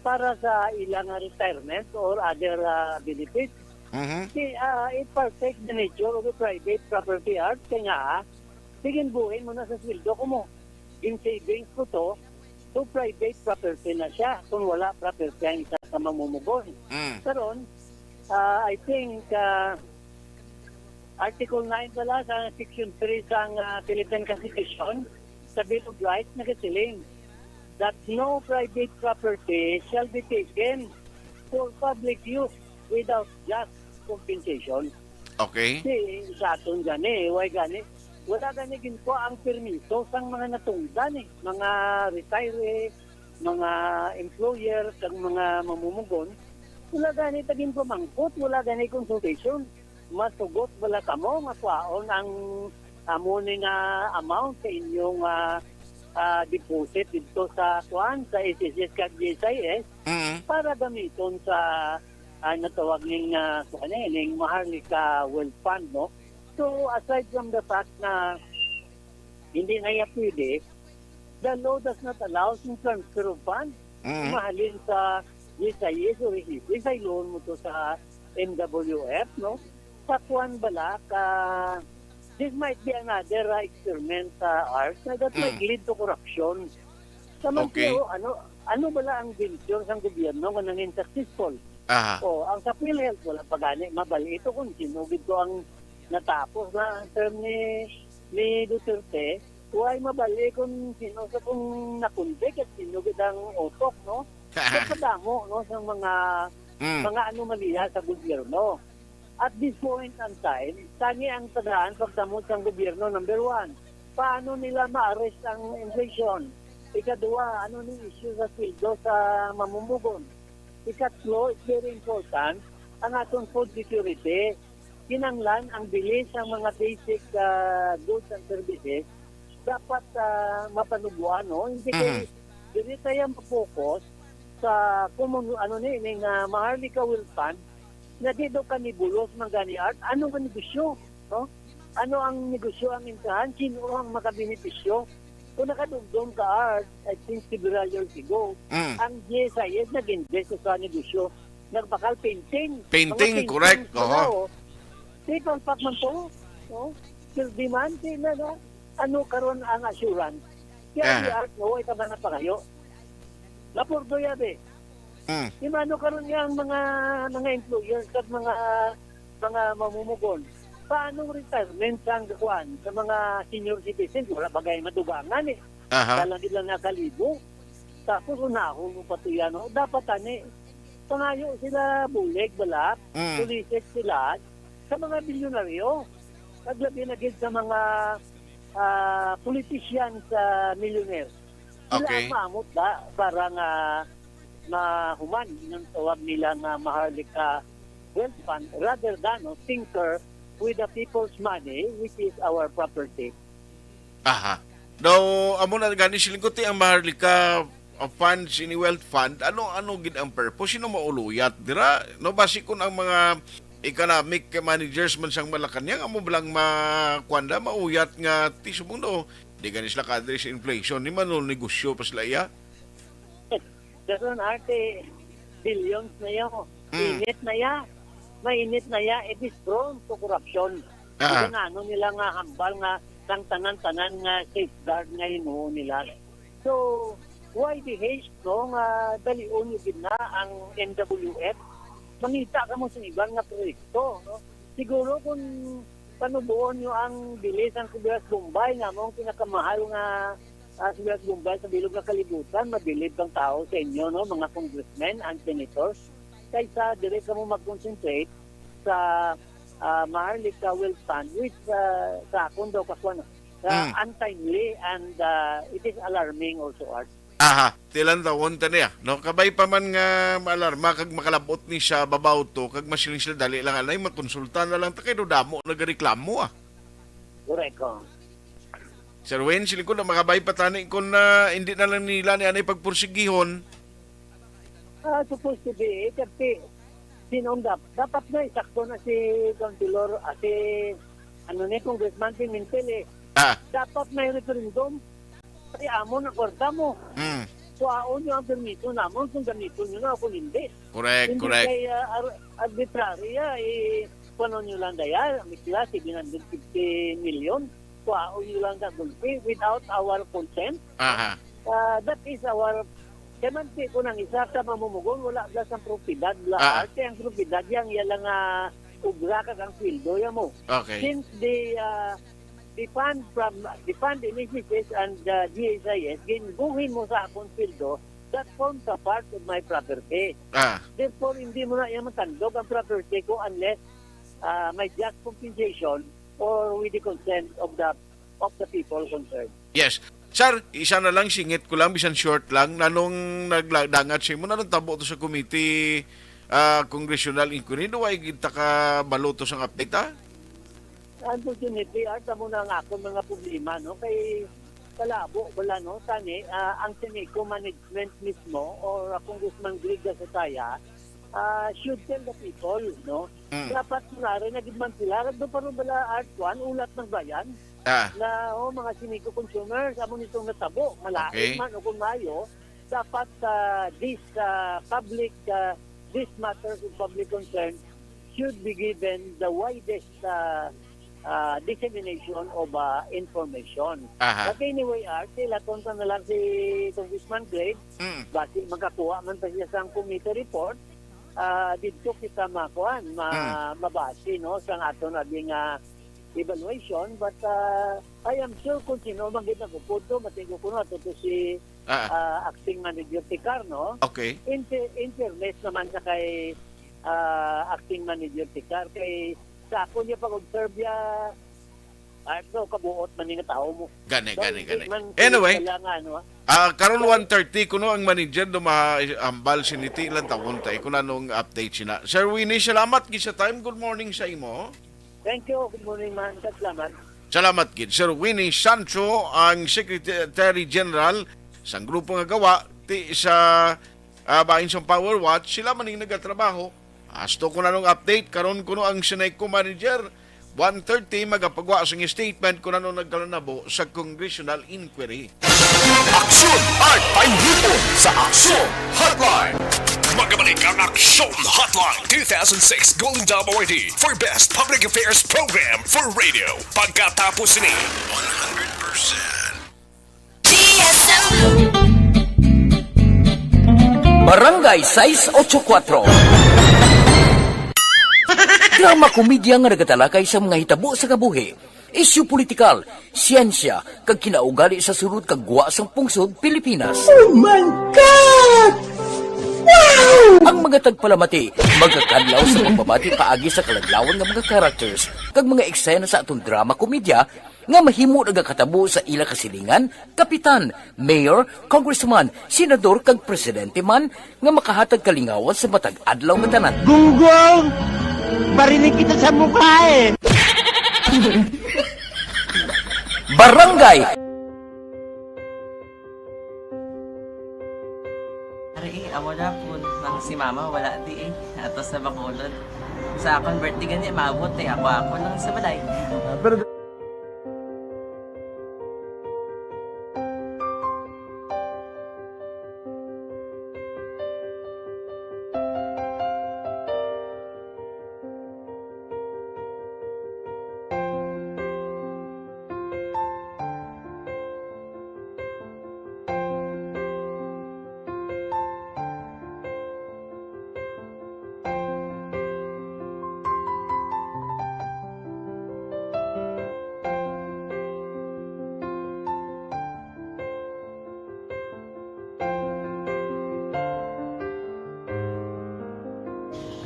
para sa ilang retirement or other, ah, benefits. Mhm. Si, ah, it partake the nature of a private property, Art, kay nga, ah, sige, buhin mo na sa sweldo ko mo. In savings ko to, so private property na siya kung wala property ang isa ka mamumugon. Mm. Karon, ah, I think, ah, Article nine pala sa Section three sang, ah, Philippine Constitution, sa Bill of Rights, nagasiling that no private property shall be taken for public use without just compensation. Okay. Si sa aton gani, why gani? Wala gani ginkuha ang permiso sang mga natungdan eh, mga retiree, mga employer, kag mga mamumugon. Wala gani ta ginpamangkot, wala gani consultation. Masugot bala kamo nga kwaon ang amo ni nga amount sa inyong, ah, ah, deposit dito sa kuan, sa S S S kag G S I S Mm. para gamiton sa, ah, natawag ning, ah, kuan eh, ning Maharlika Wealth Fund, no? So, aside from the fact na hindi na iya pwede, the law does not allow sing transfer of funds. Mm. Mahalin sa G S I S or S S S, ay loan mo to sa M W F, no? Sa kuan bala, ka, this might be another, uh, experiment, uh, Art, na that might Mm. lead to corruption. Sa man Okay. siya, oh, ano, ano bala ang venture sang gobyerno nga nangin successful? Aha. Oh, ang sa PhilHealth, wala pa gani mabal-i to kung sino gid to ang natapos na ang term ni, ni Duterte. Why mabal-i kung sino sa kung nakundik at sino gid ang utok, no? Nagpadamo, no, sa mga, Mm. mga anomalya sa gobyerno. At this point in time, tani ang tagaan pagdamot sang gobyerno, number one, paano nila ma-arrest ang inflation? Ikaduha, ano ni issue sa sweldo sa mamumugon? Ikatlo, it's very important, ang aton food security. Kinanglan ang bili sa mga basic, ah, goods and services dapat, ah, mapanubuan, no? Hindi kay Mhm. dili tayo mag-focus sa kung ano ni, ning, ah, Maharlika Wealth Fund, nga di daw kanibulos man gani, Art. Ano nga negosyo, no? Ano ang negosyo ang intahan? Sino ang makabenepisyo? Kung nakadugdong ka, Art, I think several years ago, Mm. ang G S I S nag-invest sa negosyo. Nagbakal painting. Painting, Mga painting correct. Oho. Bala, oh. Di palpak man to, no? Pero di man, di na, na. Ano karon ang assurance? Kaya Ah. di, Art, no, ito man ang pangayo. Lapor do yabe. Mm. Di man, ano karon nga ang mga, mga employers at mga, mga mamumugon? Paano ang retirement sa, kuwan, sa mga senior citizens? Wala ba gay madugangan eh? Aha. Dalang ilang nga kalibo. Tapos unahon mo pa to yan, no? Dapat ani, pangayo sila bulig, bala, Mm. solicit sila sa mga bilyonaryo. Kag labi na gid sa mga, ah, politicians, ah, millionaires. Sila Okay. ang maamot ba para nga mahuman ang tawag nila nga Maharlika Wealth Fund rather than, no, tinker with the people's money, which is our property. Aha. Daw, amo na gani, siling ko, ti ang Maharlika, uh, Fund, sini Wealth Fund, ano, ano gid ang purpose? Sino mauluyat dira? No, basi kun ang mga economic managers man sang Malacañang, amo ba lang ma-, kuwan da, mauyat nga, ti subong, no, di gani sila ka-address sa inflation, ni manunegosyo pa sila iya? Dason arte, billions na yaw. Mm. Init na ya. Mainit na ya, it is prone to corruption. Ah. Ang ano nila nga hambal nga sang tanan-tanan nga safeguard nga hinuon nila. So, why the haste, no, nga dalion nyo gid na ang M W F? Mangita ka mo sa iban nga proyekto, no? Siguro kung panuboon nyo ang bili sang Kubiras Bombay, nga mo ang pinakamahal nga, ah, Kubiras Bombay sa bilog nga kalibutan, mabilib ang tao sa inyo, no, mga congressmen and senators, kaysa dire ka mo mag-concentrate sa, ah, Maharlika Wealth Fund, which, ah, sa akon daw, kakuan, ah, Mm. untimely and, ah, it is alarming also, Art. Aha, ti lantawon ta niya, no? Kabay pa man nga maalarma kag makalabot ni sa babaw to, kag masiling sila, "Dali lang, anay, makonsulta na lang ta kay do damo nagareklamo, ah." Correct, oh. Sir Wayne, siling ko na makabay pa tani kung na, hindi na lang nila ni anay pagpursigihon. Ah, supposed to be, eh, kasi sinong dap-, dapat na isakto na si Councilor, ah, si, ano ni, Congressman Pimentel, eh. Ah. Dapat may referendum. Kay amo na kwarta mo. Mm. Kuhaon nyo ang permiso namon kung gamiton nyo na o kung hindi. Correct, Hindi correct. kay, ah, ar-, arbitrary, ah, eh, kuhaon nyo lang daya, may sila seven hundred fifty million. Kuhaon nyo lang sa gulpi without our consent. Aha. Ah, that is our, kaya man, ti, kung ang isa ka mamumugon, wala ka sa propiedad, la, Ah. arte ang propiedad, yang iya lang, ah, obra kag ang sweldo, ya mo. Okay. Since the, ah, the fund from, the fund in S S S and, ah, G S I S, ginbuhin mo sa akong sweldo, that forms a part of my property. Ah. Therefore, hindi mo na iya matandog ang property ko unless, ah, may just compensation or with the consent of the, of the people concerned. Yes. Sir, isa na lang, singit ko lang, bisan short lang. Nanong nagdangat sa imo, nanong tabo to sa committee, ah, congressional inquiry? Do ay kita ka balo to sang update, ah? Unfortunately, Art, amo na ang akon mga problema, no? Kay kalabo, wala, no? Tani, ah, ang Seneco management mismo or, ah, Congressman Greg Gasataya, ah, should tell the people, no? Mm. Dapat kunwari na gid man sila, radto pa ron bala, Art, kuan, ulat ng bayan Ah. na, oh, mga Seneco consumers, amo nitong natabo, malain Okay. man o kung maayo, dapat, ah, this, ah, public, ah, these matters of public concern should be given the widest, ah, ah, dissemination of, ah, information. Aha. But anyway, Art, ilaton ta na lang si Congressman Greg. Mm. Basi makakuha man pa siya sang committee report, ah, didto kita makuan, ma-, Mm. mabase, no, sang aton abi nga evaluation. But, ah, I am sure kung sino man gid nagupod to, matigo ko, no, ato to si, Ah. ah, Acting Manager Ticar, no? Okay. In, in fairness naman sa kay, ah, Acting Manager Ticar, kay sa ako niya pag-observe niya, ah, no, kabuot man nga tao mo. Gani, So, gani, hindi gani. man Anyway, wala nga, ano, ah. ah, karon Sorry. one thirty kuno ang manager do mahambal siniti lang tawon tay kung anong update sina. Sir Winnie, salamat gid sa time. Good morning sa imo. Thank you. Good morning, man. Salamat. Salamat gid. Sir Winnie Sancho, ang Secretary General sang grupo nga gawa ti sa, ah, bahin sang Power Watch. Sila man ning nagatrabaho. Asto ko na nung update karon kuno ang Seneco manager. One thirty magapagwa sang statement kung ano nagkalanabo sa congressional inquiry. Aksyon at Panghipon sa Aksyon Hotline. Magbabalik ang Aksyon Hotline two thousand six Golden Dome Awardee for Best Public Affairs Program for Radio. Pagkatapos ni one hundred percent Barangay sais ocho kuatro. Drama komedya nga nagatalakay sa mga hitabo sa kabuhi, isyu politikal, siyensya, kag kinaugali sa sulod kag gwa sang pungsod Pilipinas. Oh my God! Wow! Ang mga tagpalamati magakadlaw sa pagbabati paagi sa kaladlawan nga mga characters kag mga eksena sa aton drama komedya nga mahimo nagakatabo sa ila kasilingan, kapitan, mayor, congressman, senador, kag presidente man nga makahatag kalingawan sa matag adlaw nga tanan. Gunggong! Barinig kita sa mukha eh! Barangay! Ari, eh, amo na po nang si mama wala di eh. Ato sa Bacolod. Sa akon birthday gani, maabot eh. Ako, ako lang sa balay. Ah, pero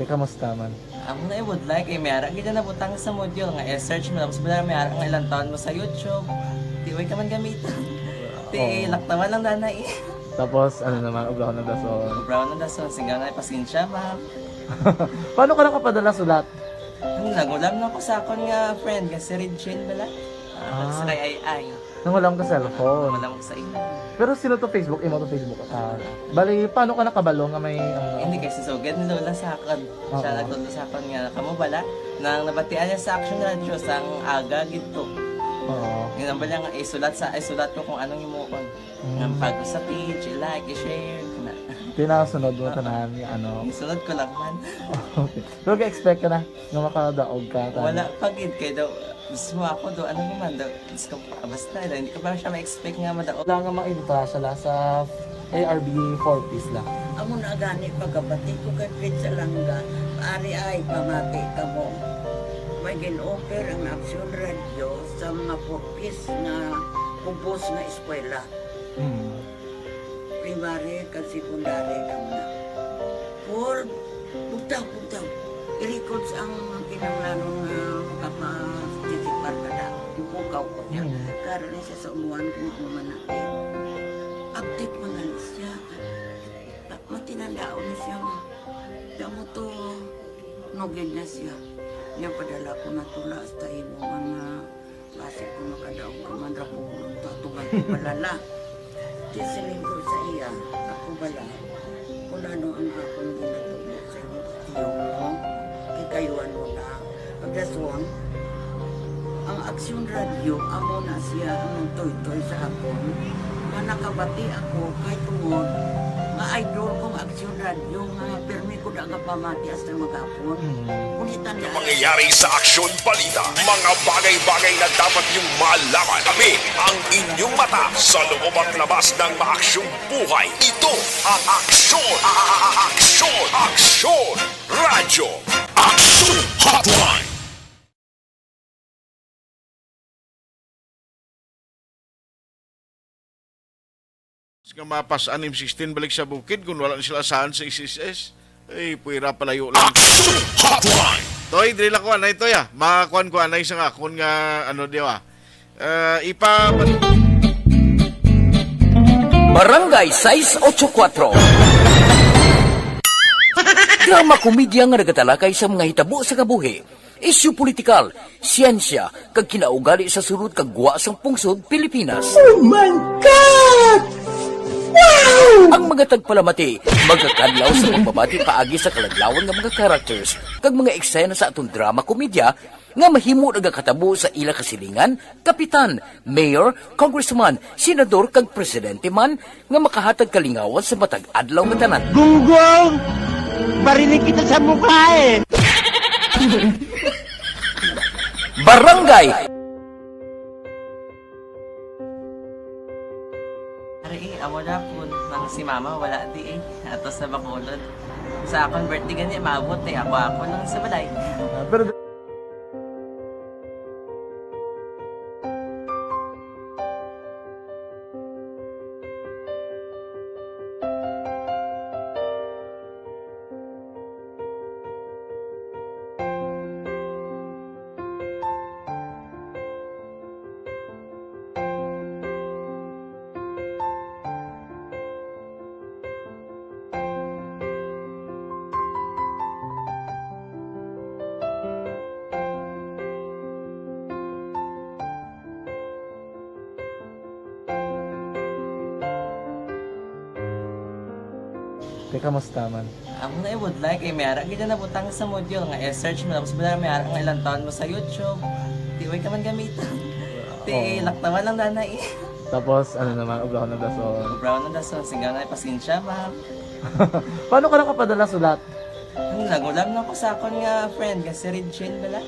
Kay kamusta man? Amo na, I would like, eh, may ara gid na nabutang sa module nga i-search mo, tapos wala, may ara nga ilang taon mo sa YouTube. Di, way ka man gamiton. Ti, oo, laktawan lang, danay. Tapos, ano naman, ubrahon ng dason. Ubrahon ng dason, singgaw na, pasensya, ma'am. Paano ka nakapadala sulat? Ano, nag-ulam na ako sa akon nga friend, nga si Regine bala. Ah, ah, sa kay Ay Ay. Nangulam ka cellphone. Wala ko sa imo. Pero sino to Facebook? Imo to Facebook? Ah, bali, paano ka nakabalo nga may, ano? Hindi, kay si Sugad ni Lola sa akon. Oo. Siya nagtudlo sa akon nga, kamo bala, nang nabatian niya sa Action Radio, sang aga gid to. Oo. Yun ang bala nga, isulat sa, isulat ko kung anong himuon. Mm. Nga pag sa page, i-like, i-share, na. Tinasunod mo, oo, tanan, nga ano. Isunod ko lang man. Okay. Pero ga-expect ka na nga makadaog ka, tanan? Wala pa gid, kay daw, gusto mo ako daw, ano naman daw, Diyos ko, ah, basta, hindi ko pa siya ma-expect nga madaog. Wala nga maintra siya la sa A R B four Ps la. Amo na gani pagkabati ko kay Fritz Alanga, ari ay pamati kamo. May gin-offer ang Aksyon Radio sa mga four Ps nga kubos nga eskwela. Hmm. Primary kag secondary daw na. Paul, bugtaw, bugtaw. I-records ang kinahanglanon nga makaparticipar ka na. Ipukaw ko niya. Mm. Karon na siya sa umuan kung ako man na. Update man na siya. Ta-, matinandaon na siya. Kamo to, nugid na siya. Niya padala ko na tula hasta imo man nga Basi kung makadaog ka man ra ko, tatugan ko bala la. Di siling ko sa iya, ako bala, kung ano ang akong ginatubo sa imo, tiyo mo, kikayuan mo na. Pagdason, ang Aksyon Radio, amo na siya ang nagtuytoy sa akon, nga nakabati ako kay tungod nga idol kong Aksyon Radio, nga pirmi ko da nga pamati hasta maghapon. Mm. Kunitan Ang nangyayari sa aksyon balita, mga bagay-bagay na dapat niyong malaman. Kami ang inyong mata sa loob at labas ng maaksyong buhay. Ito ang Aksyon, a-, a-, a-, Aksyon, Aksyon Radyo, Aksyon Hotline. Nga mapas-an M sixteen balik sa bukid kung wala na sila asahan sa S S S. Ay, puwera palayo lang. Action Hotline! Toy, diri lang ko anay, Toy, ah. Makuan ko anay sa akon nga, ano, di ba? Ah, ipa- Barangay sais ocho kuatro. Drama komedya nga nagatalakay sa mga hitabo sa kabuhi. Isyu politikal, siyensya, kag kinaugali sa sulod kag gwa sang pungsod Pilipinas. Oh my God! Wow! Ang mga tagpalamati magakadlaw sa pagbabati paagi sa kaladlawan nga mga characters kag mga eksena sa aton drama komedya nga mahimo nagakatabo sa ila kasilingan, kapitan, mayor, congressman, senador, kag presidente man nga makahatag kalingawan sa matag adlaw nga tanan. Gunggong! Barinig kita sa mukha eh! Barangay! Ari eh, amo na po nang si mama wala di eh. Ato sa Bacolod. Sa akong birthday gani, maabot eh. Ako-ako lang sa balay. Ah, pero Te, kamusta man? Amo na ibudlay kay may ara gid na nabutang sa module nga i-search mo, tapos bala may ara nga ilang taon mo sa YouTube. Di way ka man gamiton. Ti Oo. Laktawan lang dana eh. Tapos, ano naman, obrahon ng dason. Obrahon ng dason, sigaw na, "Pasensya, ma'am." Paano ka nakapadala sulat? Ano, nagulam na ko sa akon nga friend, nga si Regine bala.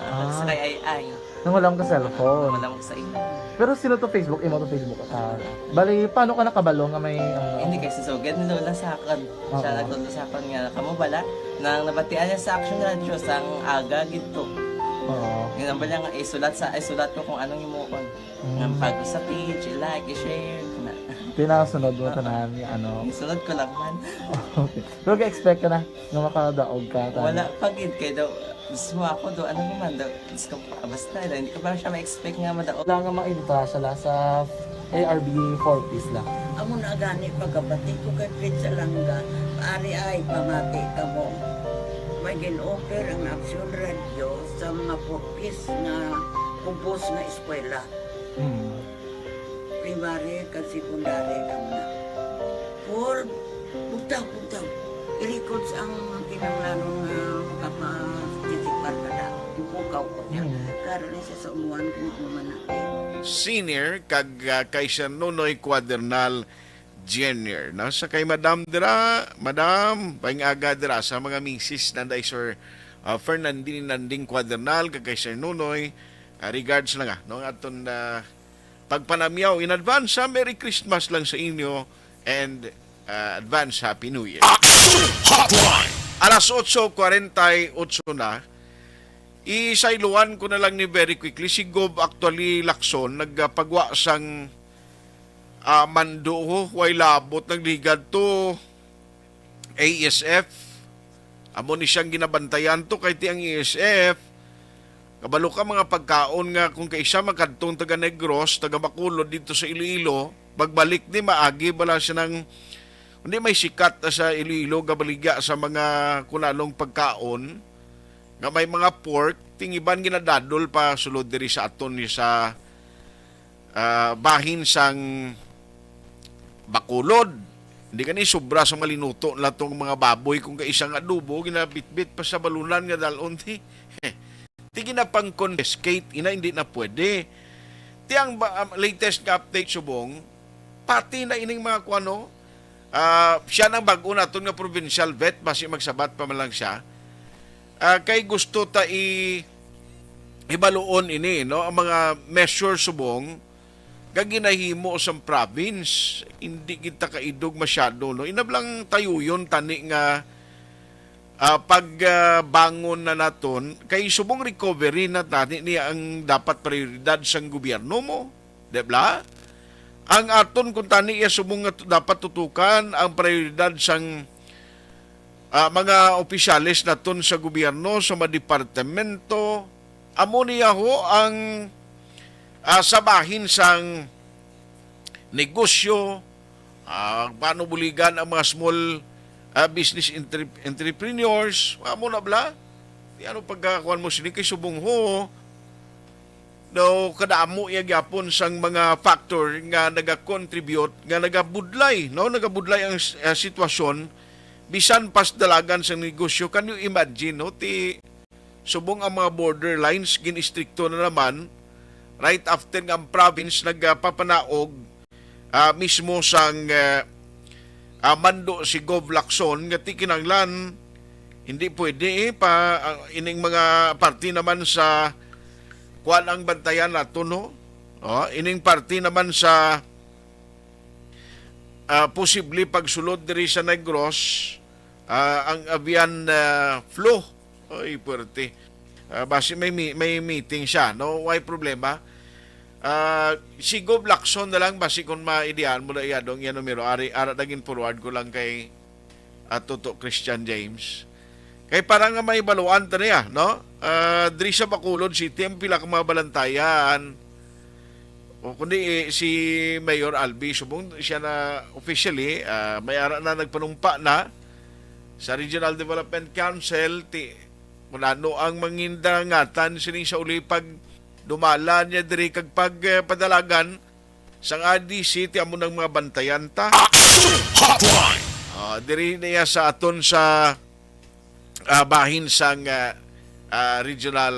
Ah, Ah. Sa kay Ay Ay. Nangulam ka cellphone? Nangulam ko sa imo. Pero sino to Facebook? Imo to Facebook? Ah, bali, paano ka nakabalo nga may, ano? Hindi, kay si Sugad ni Lola sa akon. Siya Oo. Nagtudlo sa akon nga, kamo bala, nang nabatian niya sa Action Radio, sang aga gid to. Oo. Yun ang bala nga, isulat sa, isulat ko kung anong imuon. Mm. Nga pag sa page, i-like, i-share, na. Tinasunod mo Oo. Tanan, ano? Isunod ko lang man. Okay. Pero ga-expect ka na nga makadaog ka, tama? Wala pa gid, kay daw, mismo ako daw, ano naman daw, Diyos ko, ah, basta, daw, hindi ko pa siya ma-expect nga madaog. Wala nga maintra siya la sa A R B four Ps la. Amo na gani, pagkabati ko kay Fred Salanga, ari ay pamati kamo. May gin-offer ang Action Radio sa mga four Ps nga kubos nga eskwela. Hmm. Primary kag secondary lang na. Paul, bugtaw, bugtaw. I-records ang kinahanglanon nga makaparticipar ka na. Ipukaw ko niya. Mm. Karon ni siya sa umuan kung ano man natin. Senior kag, ah, kay Sir Nonoy Cuadernal Junior, no? Sa kay Madam dira, Madam, paing aga dira sa mga misis na day Sir, ah, Fernandine Nanding Cuadernal, kag kay Sir Nonoy, ah, regards lang, ah, no? Ang aton, ah, pagpanamyaw. In advance, ha, Merry Christmas lang sa inyo and, ah, advance Happy New Year. Action Hotline! Alas otso kwarenta y otso na. Isayloan ko na lang ni very quickly, si Gov actually Lacson nagpagwa sang, ah, mando, way labot, nagligad to A S F. Amo ni siyang ginabantayan to kay ti ang A S F, kabalo ka, mga pagkaon nga kung kaisa makadtong taga Negros, taga Bacolod dito sa Iloilo, pagbalik di maagi bala siya ng, hindi, may sikat na sa Iloilo, gabaligya sa mga kunanong pagkaon nga may mga pork, ting iban ginadadol pa sulod diri sa aton ni sa ah, bahin sang Bacolod. Hindi gani sobra sa malinuto na tong mga baboy kung kaisa nga adobo, ginabitbit pa sa balunan nga dalon ti. Ti ginapang-confiscate, ina, hindi na pwede. Ti ang ba, ang latest nga update subong, pati na ining mga kuano, ah, siya nang bag-o naton nga provincial vet, basi magsabat pa man lang siya. Ah, kay gusto ta i-, hibaluon ini, no? Ang mga measure subong nga ginahimo sa province, hindi kita kaidog masyado, no? Inablang tayuyon tani nga, ah, pag, ah, bangon na naton, kay subong recovery na tani niya ang dapat prioridad sang gobyerno mo, di ba? Ang aton kung tani iya subong nga tu-, dapat tutukan ang prioridad sang ah, mga opisyales naton sa gobyerno, sa mga departamento, amo niya ho ang, ah, sa bahin sang negosyo, ah, paano buligan ang mga small, ah, business entre-, entrepreneurs, amo na bala. Di ano pagkakuan mo sini kay subong ho, daw kadamo iya gyapon sang mga factor nga nagacontribute, nga nagabudlay, no? Nagabudlay ang, ah, sitwasyon, bisan pas dalagan sang negosyo. Can you imagine, no? Ti, subong ang mga borderlines, gin-istrikto na naman, right after nga ang province nagapapanaog, ah, mismo sang, ah, ah, mando si Gov Lacson nga ti kinahanglan hindi pwede, eh, pa, ah, ining mga parte naman sa kuan ang bantayan nato, no? Oh, ining parte naman sa, ah, posible pagsulod diri sa Negros, Ah, ang avian, ah, flu. Oy, puwerte. Ah, basi may mi-, may meeting siya, no? Way problema. Ah, si Gov Lacson na lang, basi kung maidian mo na iya dong iya numero, ari, ara na gin-forward ko lang kay, ah, Toto Christian James. Kay para nga may baluan ta niya, no? Ah, diri sa Bacolod City, ang pila ka mga balantayan. O kundi, eh, si Mayor Albi, subong siya na officially, ah, may ara na nagpanumpa na sa Regional Development Council, ti, kung ano ang mangindangatan sining sa uli pag dumala niya diri kag pag, eh, padalagan sang R D C, ti amo nang mga bantayan ta. Action Hotline! Ah, diri niya sa aton sa, ah, bahin sang, ah, ah, Regional,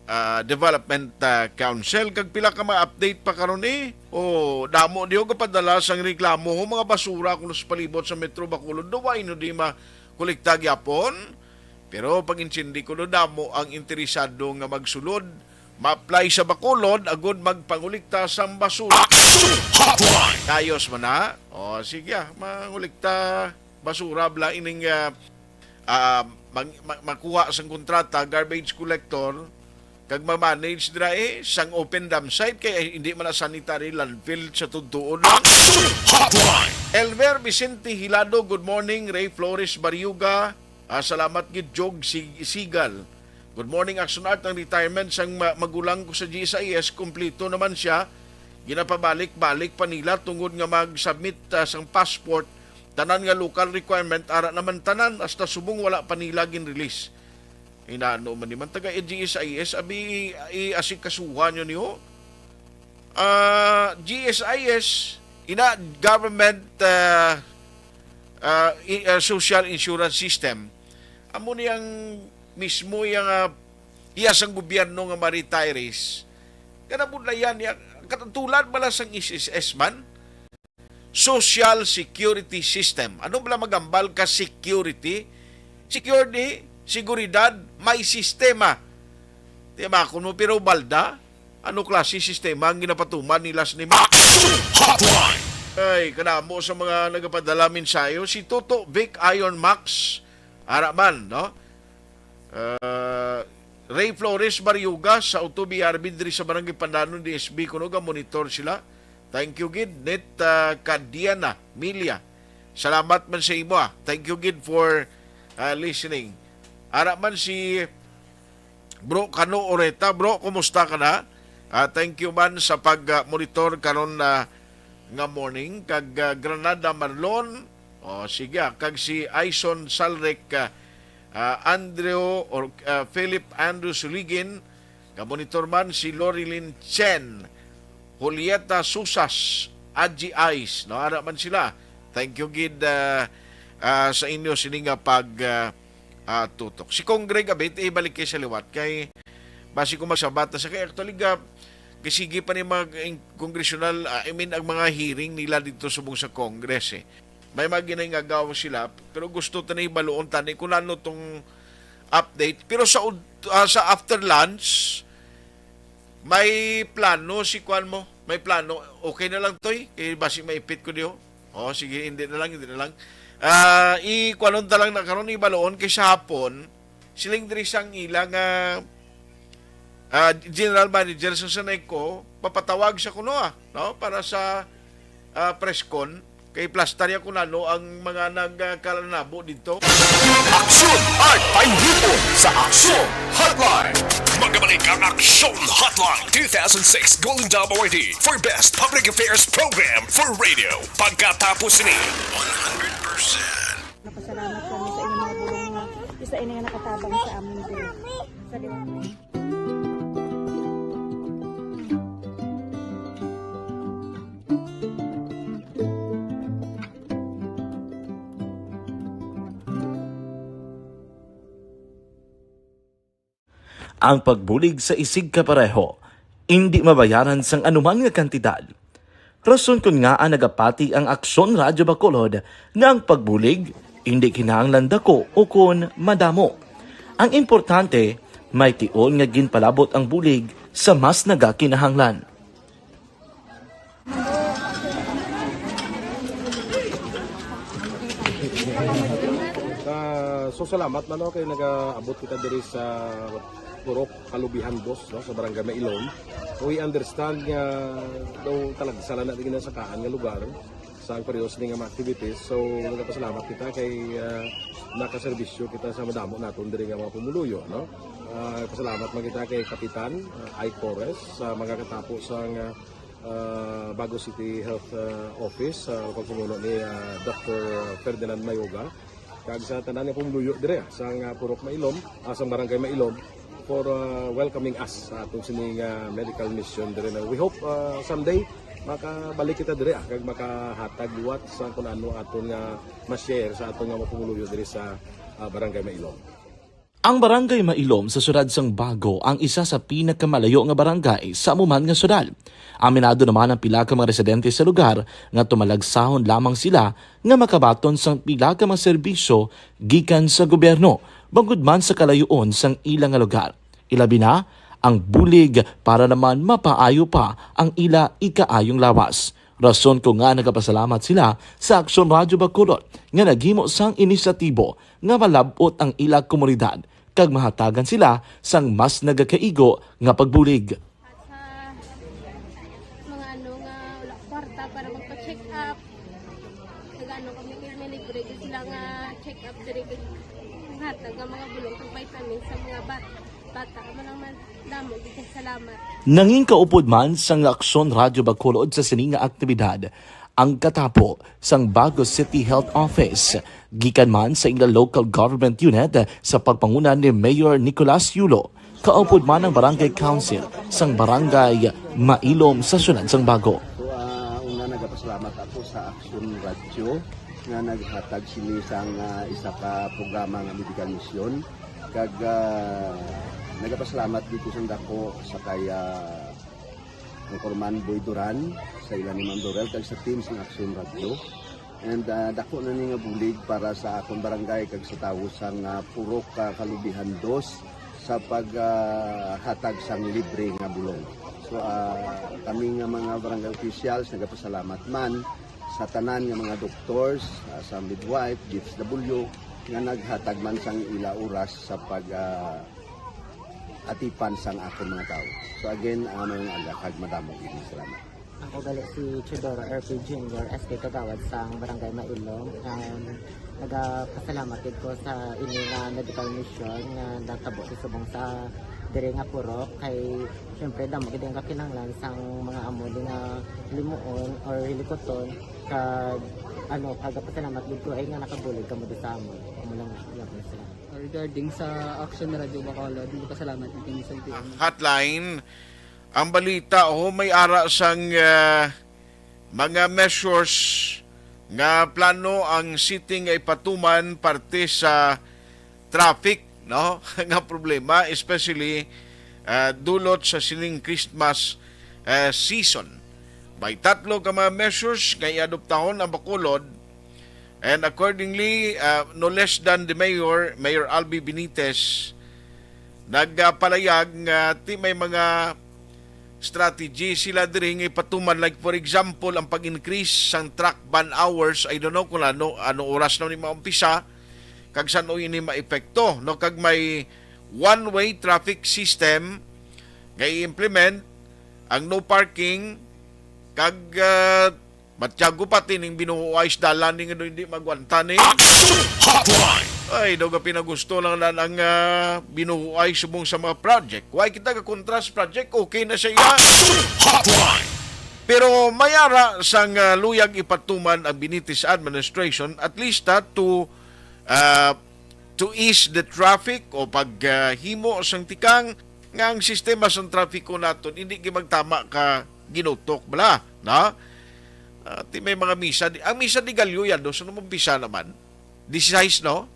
ah, Development, ah, Council. Kag pila ka mga update pa karon, eh. O, damo diyo gapadala sang reklamo, ho, mga basura kuno sa palibot sa Metro Bacolod. Daw ay no di makolekta gyapon. Pero pag-intindi ko, no, damo ang interesado nga magsulod, ma-apply sa Bacolod, agud magpangulikta sang basura. Action Hotline! Ayos man na. O, sige, ah, mangulikta basura, bala ining, ah, ah, mag-, ma-, makuha sang kontrata, garbage collector, kag ma-manage dira, eh, sang open dump site, kay, eh, hindi man na sanitary landfill sa tugtuon. Action Hotline! Elmer Vicente Hilado, good morning. Ray Flores Bariuga, ah, salamat gid, Jog Sig-, Sigal. Good morning, Action Art. Ang retirement sang ma-, magulang ko sa G S I S, kumplito naman siya. Ginapabalik-balik pa nila tungod nga mag-submit, ah, sang passport. Tanan nga local requirement, ara naman tanan, hasta subong wala pa nila gin-release. Inano man ni man taga G S I S, abi, i-, i-asikasuhan nyo niyo. Ah, G S I S, ina government, ah, ah, i-, ah, social insurance system. Amo ni ang mismo yang, ah, iya sang gobyerno nga mga retirees. Kanabudlayan niya, katulad bala sang S S S man, Social Security System. Ano bala magambal ka security? Security, seguridad, may sistema. Di ba, kuno pero balda, ano klase sistema ang ginapatuman nila sa nimo? Action Hotline! Ay, kanamo sa mga nagapadala mensahe, si Toto Vic Iron Max, ara man, no? Ah, Ray Flores Barriuga sa Auto B R B diri sa Barangay Pandanon, D S B, kuno ga monitor sila. Thank you gid, Nit, ah, Kadiana Milia. Salamat man sa imo, ah. Thank you gid for, ah, listening. Ara man si Bro Kano Oreta. Bro, kumusta ka na? Ah, thank you man sa pag, ah, monitor karon na nga morning. Kag, ah, Granada Marlon. O, sige, ah. Kag si Aison Salrec, ah, ah, Andrew or, ah, Philip Andrew Suligin. Ka-monitor man si Lorilyn Chen, Julieta Susas, Adji Ice, no? Ara man sila. Thank you gid, ah, ah, sa inyo sini nga pag, ah, ah, tutok. Si Kong Greg Abit, ibalik kay sa liwat kay basi ko magsabat na sa kay actually ga, kay sige pa ni mga ing-, congressional, ah, I mean, ang mga hearing nila dito subong sa Congress, eh. May mga ginangagaw sila, pero gusto ta na hibaluon tani kung ano tong update. Pero sa ud-, ah, sa after lunch, may plano si kuan mo? May plano? Okay na lang, Toy? Kay basi maipit ko diyo. Oh, sige, hindi na lang, hindi na lang. Ah, i-kuanon ta lang na karon, ibaloon kay sa hapon, siling diri sang ila nga, ah, general manager sa Saneco, papatawag sa kuno, ah, no? Para sa, ah, press con. Kay plastarya ko na, no, ang mga nagkalanabo dito. Aksyon at Painipon sa Aksyon Hotline. Magabalik ang Aksyon Hotline two thousand six Golden Dove Awardee for Best Public Affairs Program for Radio. Pagkatapos ni one hundred percent. Napasalamat kami sa inyong mga bulong nga isa ini nga nakatabang sa amin diri. Sa liwat. Ang pagbulig sa isigkapareho, indi mabayaran sang anuman nga kantidad. Rason kon ngaa nagapati ang Aksyon Radyo Bacolod nga ang pagbulig indi kinahanglan dako ukon madamo. Ang importante, may tion nga ginpalabot ang bulig sa mas nagakinahanglan. So, salamat na, no, kay nagaabot kita diri sa Purok Kalubihan Dos, no, sa Barangay Mailom. We understand nga daw talagsa lang na din sa kaan nga lugar sa ang periodo sini nga mga activities. So, nagapasalamat kita kay, ah, nakaserbisyo kita sa madamo naton diri nga mga pumuluyo, no? Ah, pasalamat man kita kay Kapitan, ah, Ike Torres, sa mga katapo sa nga, ah, Bago City Health, ah, Office, sa pagpamuno ni, ah, Doctor Ferdinand Mayoga, kag sa tanan nga pumuluyo diri, ah, sa nga Purok Mailom, ah, sa Barangay Mailom, for, ah, welcoming us sa atong sini nga medical mission diri na. We hope, ah, someday makabalik kita diri, ah, kag makahatag liwat sa kung ano aton nga ma-share sa aton nga mga pumuluyo diri sa, ah, Barangay Mailom. Ang Barangay Mailom sa siyudad sang Bago ang isa sa pinakamalayo nga barangay sa amo man nga siyudad. Aminado naman ang pila ka mga residente sa lugar nga tumalagsahon lamang sila nga makabaton sang pila ka mga serbisyo gikan sa gobyerno, bangod man sa kalayoon sang ila nga lugar. Ilabi na ang bulig para naman mapaayo pa ang ila ikaayong lawas. Rason ko nga nagapasalamat sila sa Aksyon Radyo Bacolod nga naghimo sang inisyatibo nga malab-ot ang ila komunidad kag mahatagan sila sang mas nagakaigo nga pagbulig. At sa mga ano nga wala kwarta para magpa-check up, nag-ano kami kay may libre gyud sila nga check up diri kay hatag nga mga bulong kag vitamins sa mga bat bata. Amo lang man, damo gyud kay salamat. Nangin kaupod man sang Aksyon Radyo Bacolod sa sini nga aktibidad ang katapo sang Bago City Health Office, gikan man sa ila local government unit sa pagpanguna ni Mayor Nicolas Yulo. Kaupod man ang Barangay Council sang Barangay Mailom sa siyudad sang Bago. So, ah, una, nagapasalamat ako sa Aksyon Radyo nga naghatag sini sang, ah, isa ka programa nga medical mission. Kag, ah, nagapasalamat dito sa dako sa kay, ah, Anchorman Boy Duran, sa ila ni Ma'am Dorel, kag sa team sang Aksyon Radyo. And, ah, dako na ni nga bulig para sa akon barangay kag sa tawo sang, ah, Purok, ah, Kalubihan Dos sa pag, ah, hatag sang libre nga bulong. So, ah, kami nga mga barangay officials nagapasalamat man sa tanan nga mga doctors, ah, sa midwife, D S W, nga naghatag man sang ila oras sa pag, ah, atipan sang akon mga tawo. So again, ah, mayong aga kag madamo gid nga salamat. Ako gali si Teodoro R P Junior, S K Kagawad sang Barangay Mailom. Um, nagapasalamat gid ko sa ini nga medical mission nga natabo sa subong sa diri nga purok, kay syempre damo gid ang kakinahanglan sang mga amo di nga limuon or hilikuton, kag ano, kagapasalamat gid ko ay nga nakabulig kamo di sa amon. Amo lang gyapon, salamat. Regarding sa Action Radio Bacolod, nagpasalamat din kami sa T V. Hotline, ang balita, oh, may ara sang, ah, mga measures nga plano ang city nga ipatuman parte sa traffic, no? Nga problema, especially, ah, dulot sa sining Christmas, ah, season. May tatlo ka mga measures nga iadoptahon ang Bacolod. And accordingly, uh, no less than the mayor, Mayor Albi Benitez, nagpalayag nga ti may mga strategy sila diri nga ipatuman. Like, for example, ang pag-increase sang truck ban hours. I don't know kung ano, ano oras na ni maumpisa, kag san-o ini maepekto, no? Kag may one-way traffic system nga i-implement, ang no parking, kag, uh, Matyago pa tining binuhuay sa dalan ni nga hindi magwanta ni. Action Hotline! Ay, daw ka pinagusto lang na ang, ah, binuhuay subong sa mga project. Why kita ka kontra sa project? Okay na siya. Action Hotline! Pero may ara sang, ah, luyag ipatuman ang Benitez administration, at least, ah, to, ah, to ease the traffic o paghimo sang tikang nga ang sistema sang trapiko naton hindi gid magtama ka ginutok bala, no? Ah, ti may mga misa, di, ang misa de Gallo yan, no? So, nung umpisa naman, dieciséis, no?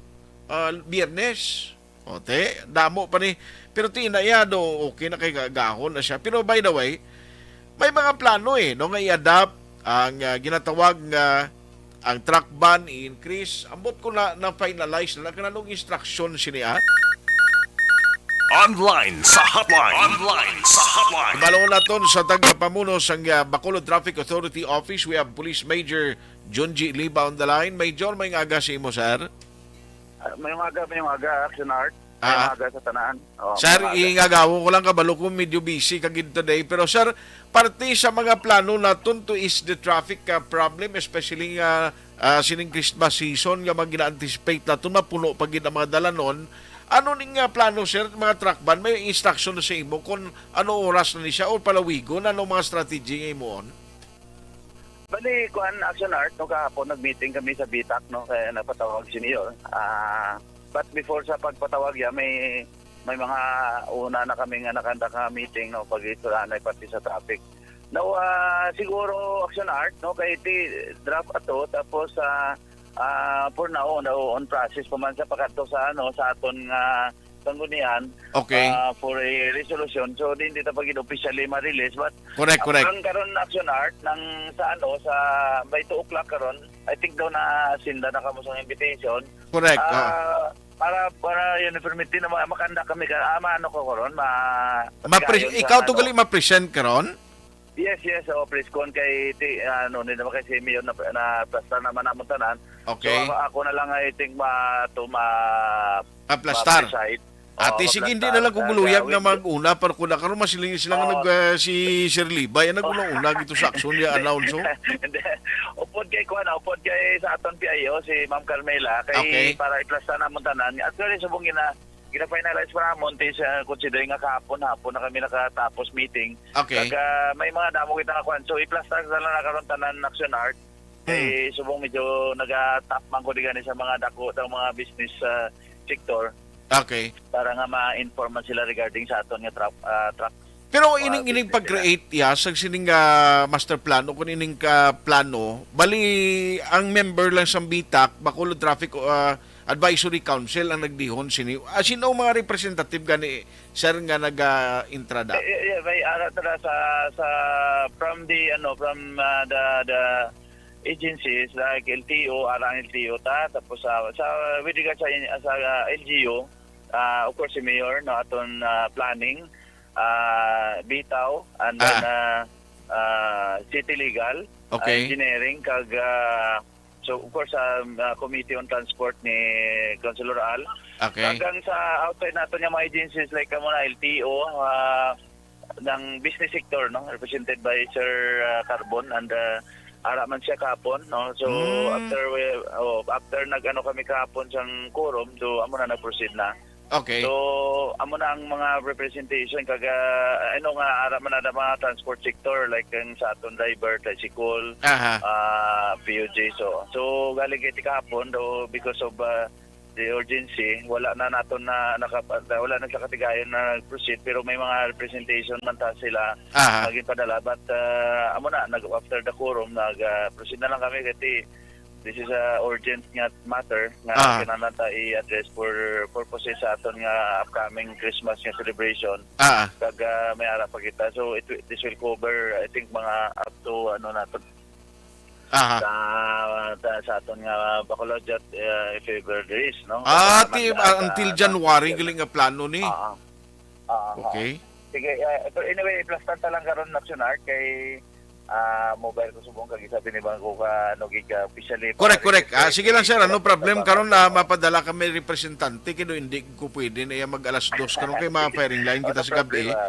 Ah, Biyernes. O, te, damo pa ni. Pero ti na iya, do, okay na kay ga-, gahon na siya. Pero by the way, may mga plano, eh, no, nga i-adapt ang, ah, ginatawag nga ang truck ban i-increase. Ambot ko na, na-finalize na, na kananong instruction sini, ah? Online sa hotline. Online sa hotline. Balon naton sa tagapamuno sang, ah, Bacolod Traffic Authority Office, we have Police Major Junji Liba on the line. Major, may nga aga sa imo, sir. May umaga, may umaga, Action Art. May Ah. umaga sa tanan. Oh, may Sir, umaga. Ingagawo ko lang, kabalo ko medyo busy ka gid today. Pero sir, parte sa mga plano naton to is the traffic ah, problem, especially nga ah, sining Christmas season nga mga gina-anticipate naton, mapuno pa gid ang mga dalanon. Ano ning ah, plano, sir, mga truck ban? May instruction na sa imo kung ano oras na ni siya o palawigon? Ano mga strategy nga imuon? Bali, kuan, Action Art, no, kahapon nag-meeting kami sa BITAC, no, kaya napatawag si Mayor. Ah, but before sa pagpatawag niya, may may mga una na kami nga nakanda ka meeting, no, pag ito na parte sa traffic. Now, ah, siguro, Action Art, no, kay ti draft ato, tapos ah, ah, for now, no, on process pa man sa pagkadto sa ano, sa aton nga sanggunian, Okay. ah, for a resolution. So, di, hindi ta pa gid officially ma-release, but Correct, correct. Ang karon, Action Art, nang sa ano, sa by two o'clock karon, I think daw na sinda na kamo sa invitation. Correct. ah. Ah, para para uniformity na ma- makanda kami ka ah, maano ko karon, ma Mapre- pagkayon sa ikaw to ano. Gali ma-present karon? Yes, yes, oh, please, kon kay ti ano ni naman kay si Mayor na, na plastar naman namon tanan. Okay. So ako, ako na lang, I think, ma to ma Aplastar. ma-preside. Ate, Oo, sige, hindi maplastar. na lang ko guluyag Kaya na with- mag-una para ko na karon masiling sila nga Oo. nag ah, si Sir Libay ang nag-una-una gito sa aksyon niya announce. Oh. Hindi. Upod kay kuan, upod kay sa aton P I O, si Ma'am Carmela, kay Okay. para iplastar namon tanan. Actually, subong gina gina-finalize pa namon ti sa considering nga kahapon hapon na kami nakatapos meeting. Okay. Kag ah, may mga damo kita nga kuan. So iplastar sa lang na karon tanan, Action Art. Kay subong medyo nagatap man ko di gani sa mga dako daw mga business ah, sector Okay. para nga ma-inform man sila regarding sa aton nga traf- ah, truck. Pero Mga ining ining business pag-create ya sa sining ah, master plano kun ining ka plano, bali ang member lang sa BITAC, Bacolod Traffic ah, Advisory Council ang nagdihon sini. Ah, sino ang mga representative gani, sir, nga naga-intrada? Eh, eh, eh, may ara tala sa sa from the ano from ah, the the agencies like L T O, ara ang L T O ta, tapos sa sa with regard sa sa ah, L G U, ah, of course si Mayor, no, aton ah, planning, ah, bitaw, and then ah, ah, city legal, Okay. engineering, kag ah, so of course sa ah, Committee on Transport ni Councilor Al. Okay. Hanggang sa outside nato nga mga agencies like kamo na L T O, ah, ng business sector, no, represented by Sir ah, Carbon, and ah, ara man siya kahapon, no. So Mm. after we, oh, after nag-ano kami kahapon sang quorum, so amo na nag-proceed na. Okay. So amo na ang mga representation kag ah, ano nga ara man na mga transport sector like ang sa aton driver, tricycle, Aha. ah, P U J. So so galing kay ti kahapon do because of ah, the urgency, wala na naton na naka, wala na sa katigayon na proceed, pero may mga representation man ta sila Aha. nga ginpadala, but ah, amo na nag after the quorum nag ah, proceed na lang kami kay this is a urgent nga matter nga Ah. kinahanglan ta i-address for purposes sa aton nga upcoming Christmas nga celebration. Ah. Kag ah, may ara pa kita, so it, this will cover, I think, mga up to ano nato Aha. sa, sa, sa aton nga Bacolod, uh, if ever there is, no? Ah, Kaya ti, mag- ah, sa- until sa- January sa- gali nga plano ni. Ah, ah. Ah, ah. Okay. Sige, uh, pero anyway, i-plastar ta lang karon, Action Art, kay ah, mobile ko subong kag isa biniban ko ka ano gid ka officially. Correct, para correct. Ah, register sige lang, sir, kay ano sa problem mga karon na tao. mapadala kami representante kay do hindi ko pwede na iya mag alas dos karon kay mga firing line kita Ano sa gabi. problema?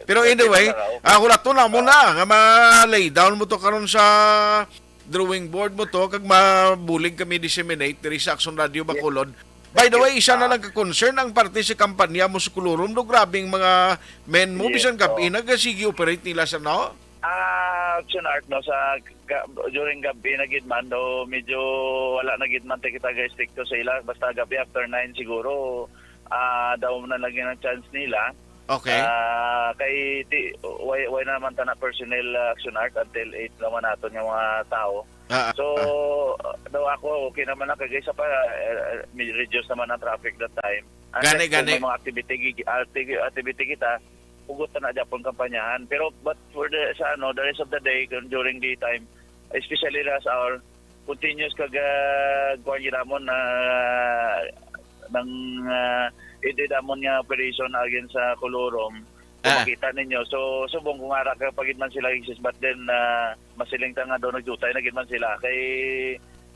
Pero Problema anyway, na raw. ah, hulaton na mo na nga ma-lay down mo to karon sa drawing board mo to kag mabulig kami disseminate diri sa Action Radio Bacolod. By the way, isa na Ah. lang ka concern ang parte sa kampanya mo sa Colorum, do grabing mga men mo Yes, bisan gabi oo. nagasige operate nila sa no? Ah, Action Art, no, sa ga- during gabi na gid man, do medyo wala na gid man ta kita ga-estrikto sa ila, basta gabi after nine siguro, ah, daw na lagi ang chance nila. Okay. Ah, kay ti why why naman ta na personnel, ah, Action Art until eight naman naton nga mga tao. Ah, ah, So, ah. daw ako, okay naman na kay sa pa, eh, eh, may reduce naman ang traffic that time. Gani, Unless kung gani. may mga activity, activity, activity kita, hugot na gyapon kampanyahan. Pero but for the sa ano, the rest of the day, kung during daytime, especially rush hour, continuous kag ah, kuwan gyud namon na nang uh, id namon nga operation against sa Colorum. Kung Ah. makita ninyo, so subong kung ara ka pa gid man sila, but then ah, masiling ta nga daw nagdutay na gid man sila kay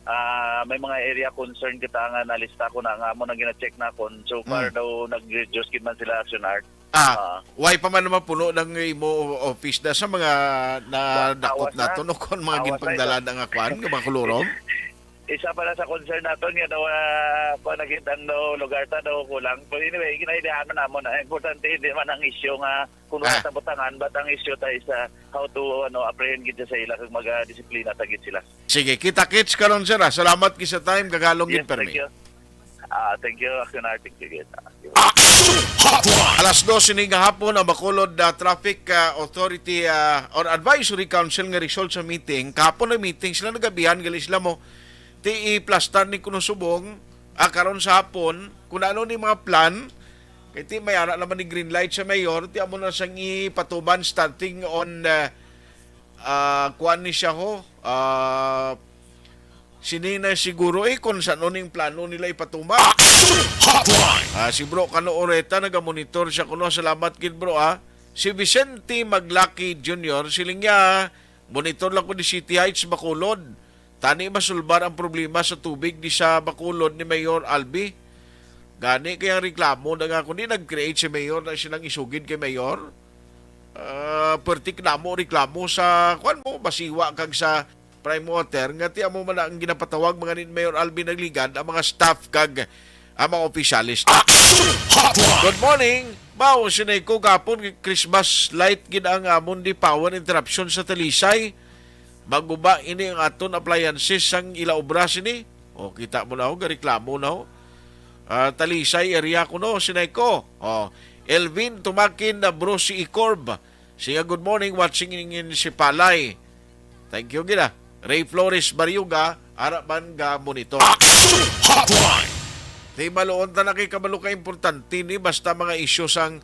Ah, may mga area concern kita nga nalista ko na, nga amo nang gina-check na kon so far Mm. daw nag-reduce gid man sila, Action Art. Ah, Ah. Why pa man naman puno ng imo office da sa mga nadakop Wa-, awas na. naton o kon mga Awas na ginpagdala ito. na nga kwan, nga mga kulurom? Isa pa na sa concern naton nga daw, ah, kwan na gid ang daw lugar ta daw kulang. But anyway, ginaidihan man namon. Ang importante, hindi man ang issue nga kung Ah. wala ta butangan, but ang issue ta is, ah, how to, ano, apprehend gid sa ila kag mag, ah, disiplina ta gid sila. Sige, kita-kits karon, sir, ah. Salamat gid sa time, kagalong gid Yes, permi. thank you. Ah, thank you, Action Art. Thank you gid. Ah, Action Hotline. Alas dos ini nga hapon, ang Bacolod, ah, Traffic, ah, Authority, ah, or Advisory Council nga result sa meeting. Kahapon ang meeting sila, nagabihan gali sila mo ti iplastar ni kuno subong, ah, karon sa hapon, kung ano ni mga plan, kay ti may ara naman ni green light sa mayor, ti amo na sang ipatuman starting on, ah, ah, kuan ni siya ho, ah, sini na siguro eh, kung saan ning plano nila ipatuman. Action Hotline. Ah, si Bro Kano Oreta, nagamonitor siya kuno. Salamat gid, bro, ah. Si Vicente Maglaki Junior, siling niya, monitor lang ko di City Heights, Bacolod. Tani masulbar ang problema sa tubig di sa Bacolod ni Mayor Albi. Gani kay ang reklamo na nga, kundi nag-create si Mayor na silang isugid kay Mayor. Ah, perti namo reklamo sa, kwan mo, Basiwa kag sa Prime Water, nga ti amo man ang ginapatawag mga ni Mayor Albi Nagligad, ang mga staff kag ang mga opisyales. Action Hotline. Good morning. Mao, sinay ko gapon, Christmas light gid ang amon di power interruption sa Talisay. Maguba ini ang aton appliances sang ila obra sini. O, kita mo na ho, gareklamo na ho. Ah, Talisay area ko no, sinay ko. O, Elvin Tumakin na bro si Icorb. Siya, good morning, watching in Sipalay. Thank you gid, ah. Ray Flores Barriuga, ara man ga monitor. Action Hotline. Di maluon ta na kay kabalo ka importante ni, basta mga isyu sang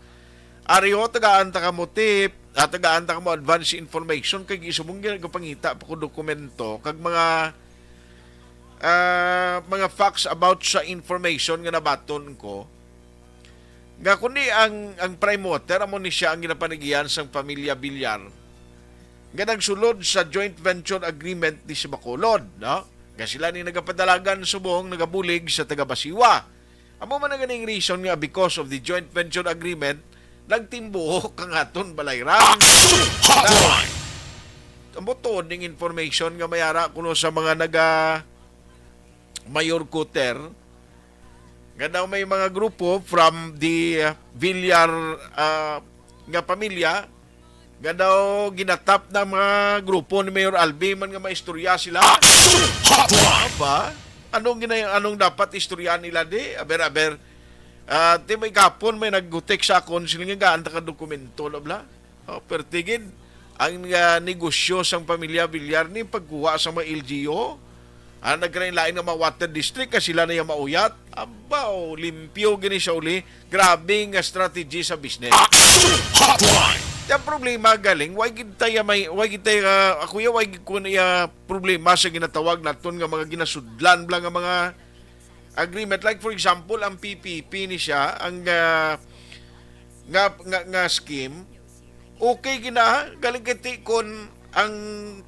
ariho, tagaan ta ka mo tip, at tagaan ta ka mo advance information kay gisubong gid gapangita pa ko dokumento kag mga, ah, mga facts about sa information nga nabaton ko. Nga kundi ang, ang Prime Water, amo ni siya ang ginapanigihan sang pamilya Villar nga nagsulod sa joint venture agreement ni si Bacolod, no? Nga sila ni nagapadalagan subong nagabulig sa taga Basiwa. Amo man ang ganing reason nga because of the joint venture agreement, nagtimbuhok ang aton balayran. Action Hotline! Ang buto ning information nga may ara kuno sa mga naga Mayor Cutter, nga daw may mga grupo from the, uh, Villar, uh, nga pamilya, nga daw ginatap ng mga grupo ni Mayor Albi man nga maistorya sila. Action Hotline! Aba, anong gina-, anong dapat istoryahan nila di? Aber, aber. Ah, ti may kapon may naggutik sa akon, sila nga gaan ta ka dokumento na bla. Oh, perti gid ang, ah, negosyo sang pamilya Villar ni pagkuha sa mga L G U. Ah, nagkalain-lain nga mga water district nga sila na yung mauyat. Abaw, limpyo gini sa uli. Grabe nga strategy sa business. Action Hotline! Ang problema galing, why gid tayo may, why gid tayo, ah, ako ya, why gid ko na iya problema sa ginatawag naton nga mga ginasudlan bla nga mga agreement. Like, for example, ang P P P ni siya, ang, ah, nga, nga, nga scheme, okay gina, galing kay ti kon ang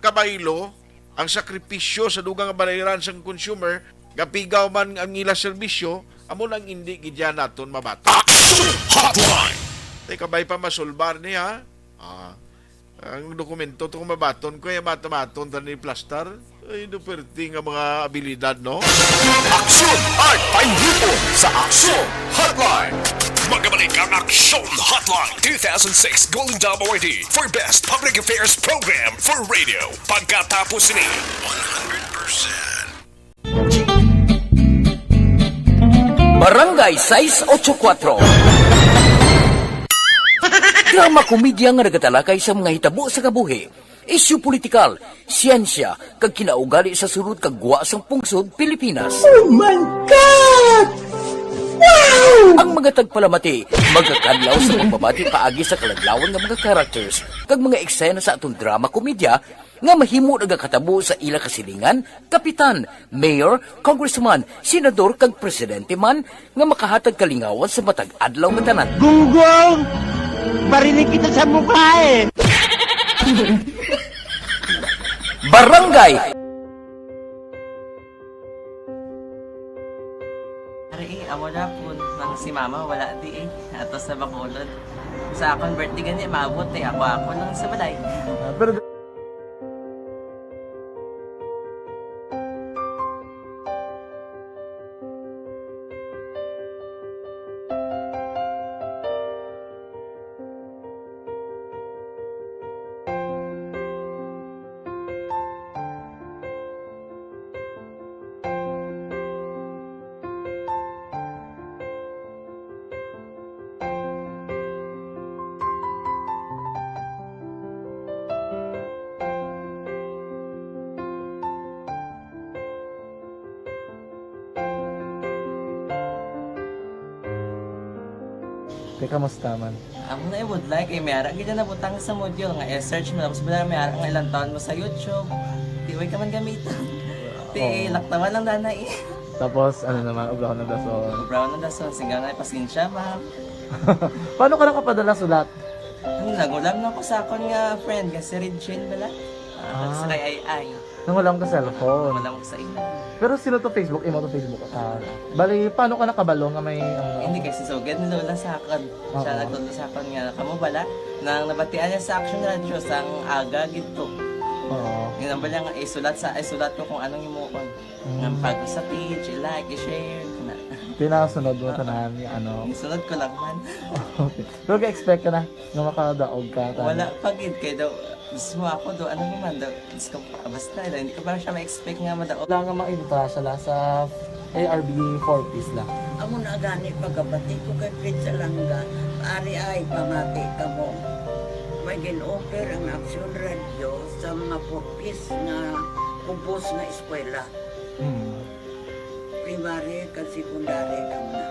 kabaylo, ang sakripisyo sa dugang nga balayran sang consumer, gapigaw man ang ila serbisyo, amo nang indi gid yan naton mabato. Action Hotline! Tay kabay pa masulbar niya. Ah, ang dokumento to kung mabaton ko, eh, mata-maton ta ni plastar. Ay, do perti nga mga abilidad, no? Aksyon at Panlipon sa Aksyon Hotline. Magabalik ang Aksyon Hotline two thousand six Golden Dove Awardee for Best Public Affairs Program for Radio. Pagkatapos ni one hundred percent. Barangay sais ocho kuwatro. Drama komedya nga nagatalakay sa mga hitabo sa kabuhi, isyu politikal, siyensya, kag kinaugali sa sulod kag gwa sang pungsod Pilipinas. Oh my God! Wow! Ang mga tagpalamati magakadlaw sa pagbabati paagi sa kaladlawan nga mga characters kag mga eksena sa aton drama komedya nga mahimo nagakatabo sa ila kasilingan, kapitan, mayor, congressman, senador, kag presidente man nga makahatag kalingawan sa matag adlaw nga tanan. Gunggong! Barinig kita sa mukha eh! Barangay Mama, wala di eh. Ato sa Bacolod. Sa akong birthday gani, maabot eh. Ako-ako lang sa balay. Ah, pero Te, kamusta man? Amo na, eh, would like, eh, may ara gid na nabutang sa module nga i-search mo, tapos bala may ara nga ilang taon mo sa YouTube. Di, way ka man gamiton. Ti, Oo. Laktawan lang dana, eh. Tapos, ano naman, ubrahon ng dason. Ubrahon ng dason, singgaw na, pasensya, ma'am. Paano ka nakapadala sulat? Ano, nagulam na ko sa akon nga friend, nga si Regine bala. Ah, Ah. Sa kay Ay Ay. Nangulam ka cellphone. Wala mo sa imo. Pero sino to Facebook? Imo to Facebook? Ah, bali, paano ka nakabalo nga may, ano? Hindi, kay si Sugad ni Lola sa akon. Siya Oo. Nagtudlo sa akon nga, kamo bala, nang nabatian niya sa Action Radio, sang aga gid to. Oo. Ginambal niya nga, isulat sa, isulat ko kung anong himuon. Mm. Nga pag sa page, i-like, i-share, kana. Tinasunod mo Oo. Tanan, ano? Isunod ko lang man. Okay. Pero ga-expect ka na nga makadaog ka, tama? Wala pa gid, kay daw, mismo ako daw, ano naman daw, Diyos ko, basta, hindi ko pa siya ma-expect nga madaog. Wala nga maimta siya la sa A R B forties la. Amo na gani pagkabati ko kay Fred Salanga, ari ay pamati kamo. May gin-offer ang Aksyon Radio sa mga forties nga kubos nga eskwela. Mm. Primary kag secondary lang na.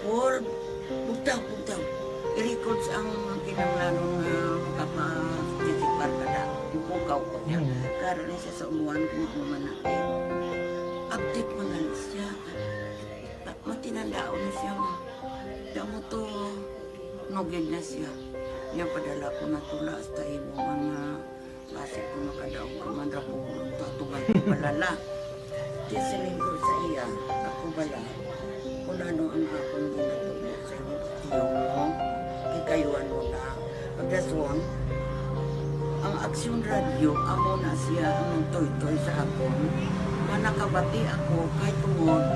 Paul, bugtaw, bugtaw. I-records ang kinahanglanon nga makaparticipar ka na. Ipukaw ko niya. Mm. Karon ni sa umuan kung ano man natin. Update man na siya. Ta-, matinandaon na siya nga. Damo to, nugid na siya. Niya padala ko na tula hasta imo mga basi ko makadaog ka man ra ko, tatungay ko balala. Di siling ko sa iya, ako bala, kung ano ang akong ginatubo sa imo, tiyo mo, kay kayuan mo na. Pagdason, ang Aksyon Radio, amo na siya ang nagtoytoy sa akon, nga nakabati ako kay tungod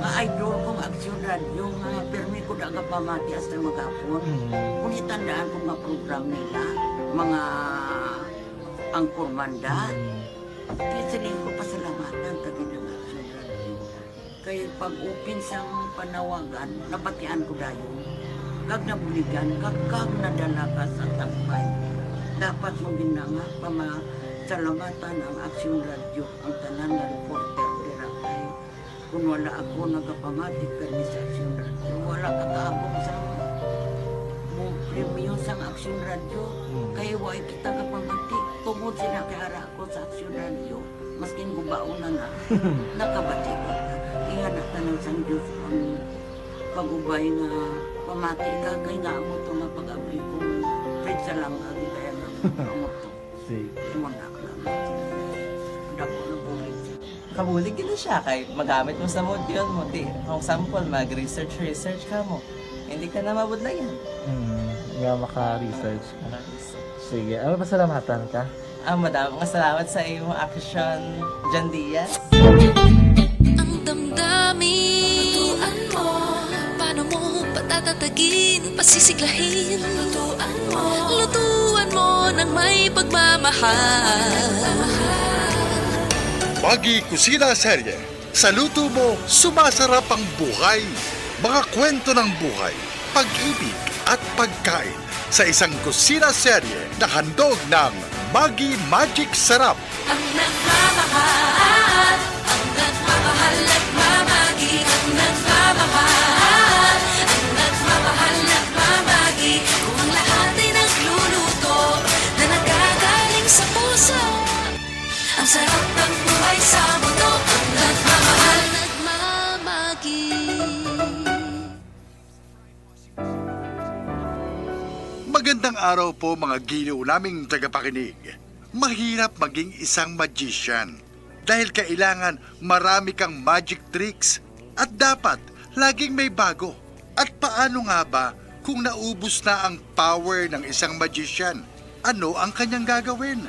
nga idol kong Aksyon Radio, nga pirmi ko da gapamati hasta maghapon. Mm. Kung itandaan ko nga program nila, mga Anchorman da. Mm. Kaya siling ko, pasalamatan ta gid ang Aksyon Radio. Kay pag-open sang panawagan, nabatian ko dayon. Kag nabuligan, kag, kag nadala ka sa tampay. Dapat mo gid na nga pamasalamatan ang Aksyon Radio, ang tanan nga reporter dira kay Kung wala ako nagapamati permi sa Aksyon Radio, wala ka kaabot sa mo premyo sang Aksyon Radio. Hmm. Kay wa kita kapamati. Tungod sila kay ara ako sa Aksyon Radio, maskin gubaon na na, nakabati ko. Ingana tanan sang Diyos ang pag-ubay nga pamati ka, kay nga amo to nga pag-abli ko, Fred Salanga, di kaya nga amo to. Sige. Imo na, dako na bulig. Kabulig gid na siya kay magamit mo sa module mo. Di, kung sample, mag-research, research ka mo. Hindi ka na mabudlayan. Hmm, nga maka-research ka. Maka-research. Sige, ano, pasalamatan ka? Ah, madam, nga salamat sa imong action, John Diaz. Ang damdamin. Lutuan mo. Paano mo patatatagin, pasisiglahin? Lutuan mo. Lutuan mo ng may pagmamahal. Maggie Kusina Serye. Sa luto mo, sumasarap ang buhay. Mga kwento ng buhay, pag-ibig at pagkain sa isang kusina serye na handog ng Maggi Magic Sarap. Ang nagmamahal, ang nagmamahal, nagmamagi, ang nagmamahal, ang nagmamahal, nagmamagi. Kung ang lahat ay nagluluto na nagagaling sa puso, ang sarap ng buhay sa mundo, ang nagmamahal, nagmamagi. Magandang araw po, mga giliw naming tagapakinig. Mahirap maging isang magician dahil kailangan marami kang magic tricks at dapat laging may bago. At paano nga ba kung naubos na ang power ng isang magician? Ano ang kanyang gagawin?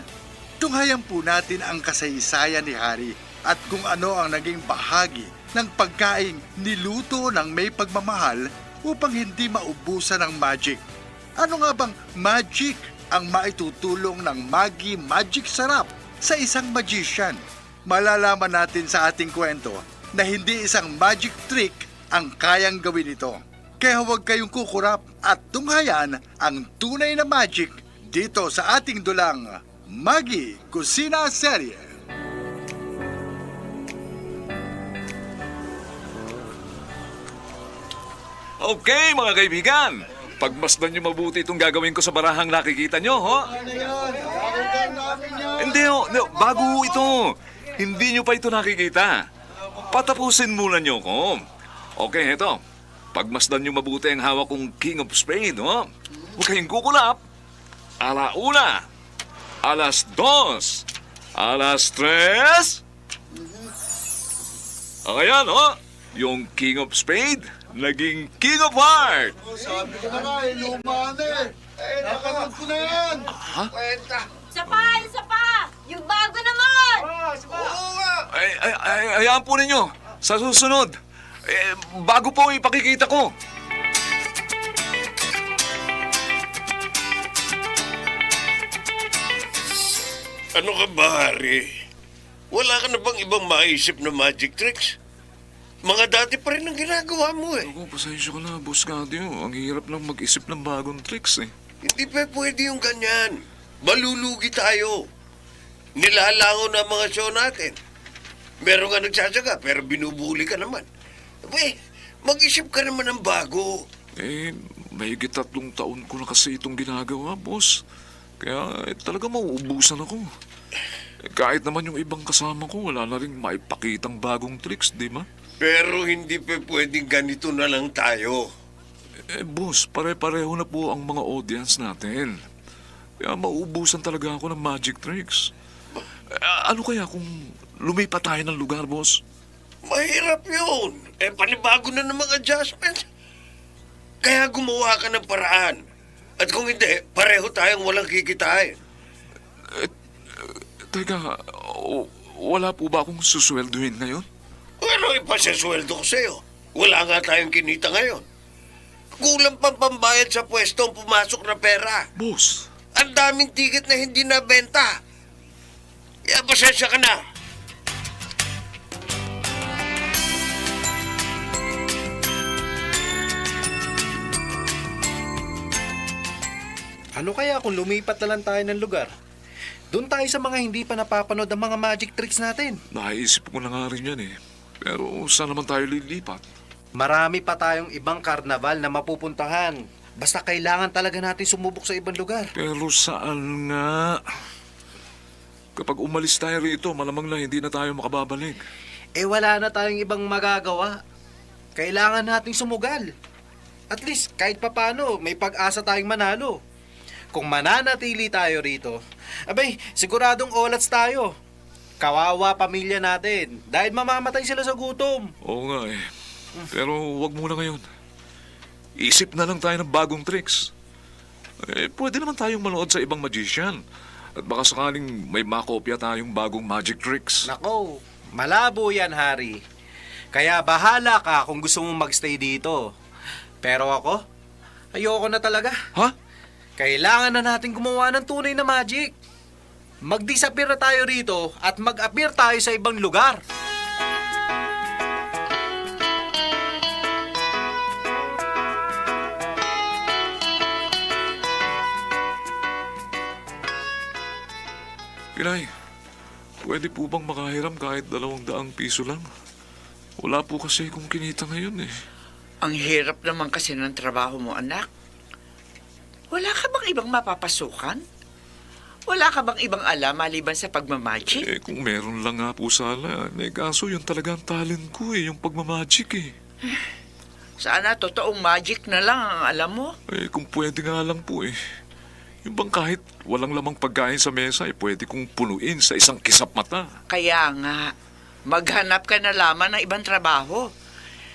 Tunghayan po natin ang kasaysayan ni Harry at kung ano ang naging bahagi ng pagkaing niluto ng may pagmamahal upang hindi maubusan ng magic. Ano nga bang magic ang maitutulong ng Maggi Magic Sarap sa isang magician? Malalaman natin sa ating kwento na hindi isang magic trick ang kayang gawin ito. Kaya huwag kayong kukurap at tunghayan ang tunay na magic dito sa ating dulang Maggi Kusina Serye. Okay, mga kaibigan. Pagmasdan niyo mabuti itong gagawin ko sa barahang nakikita niyo, ho? Hindi, ho. No, bago ho ito. Hindi niyo pa ito nakikita. Patapusin muna niyo ko. Okay, heto. Pagmasdan niyo mabuti ang hawak kong King of Spade, ho? Huwag kayong kukulap. Ala una, alas dos, alas tres. O, ayan, ho. Yung King of Spade, naging King of Heart. Oh, sabi ko na nga, eh, luma na eh. Eh, napanood ko na yan. Ha? Kwenta. Isa pa, isa pa! Yung bago naman! Oo nga. Ay, ay, ay, hayaan po ninyo. Sa susunod, eh, bago po ipakikita ko. Ano ka ba, Harry? Wala ka na bang ibang maisip na magic tricks? Mga dati pa rin ang ginagawa mo eh. Ako, pasensya ka na, Boss Katyo. Ang hirap lang mag-isip ng bagong tricks eh. Hindi pa pwede yung ganyan. Malulugi tayo. Nilalangon na ang mga show natin. Meron nga nagsasaga, pero binubuli ka naman. Abay, mag-isip ka naman ng bago. Eh, mahigit tatlong taon ko na kasi itong ginagawa, boss. Kaya, eh, talaga mauubusan ako. Eh, kahit naman yung ibang kasama ko, wala na ring maipakitang bagong tricks, di ba? Pero hindi pa pwedeng ganito na lang tayo. Eh, boss, pare-pareho na po ang mga audience natin. Kaya mauubusan talaga ako ng magic tricks. Eh, ano kaya kung lumipat tayo ng lugar, boss? Mahirap yun. Eh, panibago na namang adjustment. Kaya gumawa ka ng paraan. At kung hindi, pareho tayong walang kikitain. Eh, teka, o, wala po ba akong suswelduhin ngayon? Ano ipasasweldo ko sa'yo? Wala nga tayong kinita ngayon. Kulang pang pambayad sa pwesto ang pumasok na pera. Boss. Ang daming ticket na hindi nabenta. Kaya pasensya ka na. Ano kaya kung lumipat na lang tayo ng lugar? Doon tayo sa mga hindi pa napapanood ang mga magic tricks natin. Naisip ko na nga rin yan eh. Pero saan naman tayo lilipat? Marami pa tayong ibang karnabal na mapupuntahan. Basta kailangan talaga natin sumubok sa ibang lugar. Pero saan nga? Kapag umalis tayo rito, malamang na hindi na tayo makababalik. Eh, wala na tayong ibang magagawa. Kailangan nating sumugal. At least, kahit papano, may pag-asa tayong manalo. Kung mananatili tayo rito, abay, siguradong olats tayo. Kawawa pamilya natin dahil mamamatay sila sa gutom. Oo nga eh. Pero wag muna ngayon. Isip na lang tayo ng bagong tricks. Eh, pwede naman tayong manood sa ibang magician. At baka sakaling may makopya tayong bagong magic tricks. Nako, malabo yan, Harry. Kaya bahala ka kung gusto mong magstay dito. Pero ako, ayoko na talaga. Ha? Kailangan na natin gumawa ng tunay na magic. Mag-disappear na tayo rito at mag-appear tayo sa ibang lugar. Inay, pwede po bang makahiram kahit dalawang daang piso lang? Wala po kasi akong kinita ngayon eh. Ang hirap naman kasi ng trabaho mo, anak. Wala ka bang ibang mapapasukan? Wala ka bang ibang alam maliban sa pagmamagic? Eh, kung meron lang nga po sana. Eh, kaso yun talaga ang talent ko eh, yung pagmamagic eh. Sana totoong magic na lang ang alam mo. Eh, kung pwede nga lang po eh. Yung bang kahit walang lamang pagkain sa mesa, eh, pwede kong punuin sa isang kisap mata. Kaya nga, maghanap ka na lamang ng ibang trabaho.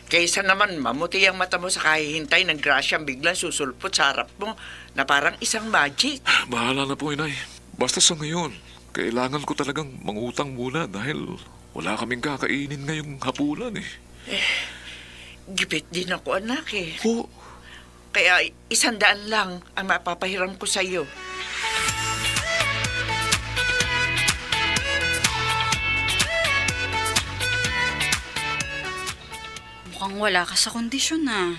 Kaysa naman mamuti ang mata mo sa kahihintay ng grasyang biglang susulpot sa harap mo na parang isang magic. Bahala na po, Inay. Basta sa ngayon, kailangan ko talagang mangutang muna dahil wala kaming kakainin ngayong hapunan eh. Gipit din ako, anak, eh. Ho? Kaya isang daan lang ang mapapahiram ko sa'yo. Mukhang wala ka sa kondisyon, ah.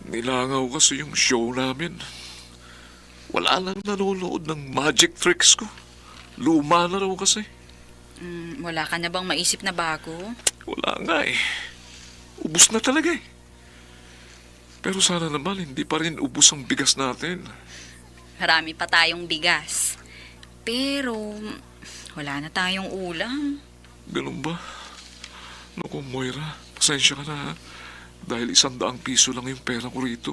Nilangaw kasi yung show namin. Wala nang nanonood ng magic tricks ko. Luma na raw kasi. Mm, wala ka na bang maisip na bago? Wala nga eh. Ubus na talaga eh. Pero sana naman hindi pa rin ubus ang bigas natin. Marami pa tayong bigas. Pero wala na tayong ulam. Ganun ba? Naku, Moira, pasensya ka na, ha? Dahil isang daang piso lang yung pera ko rito.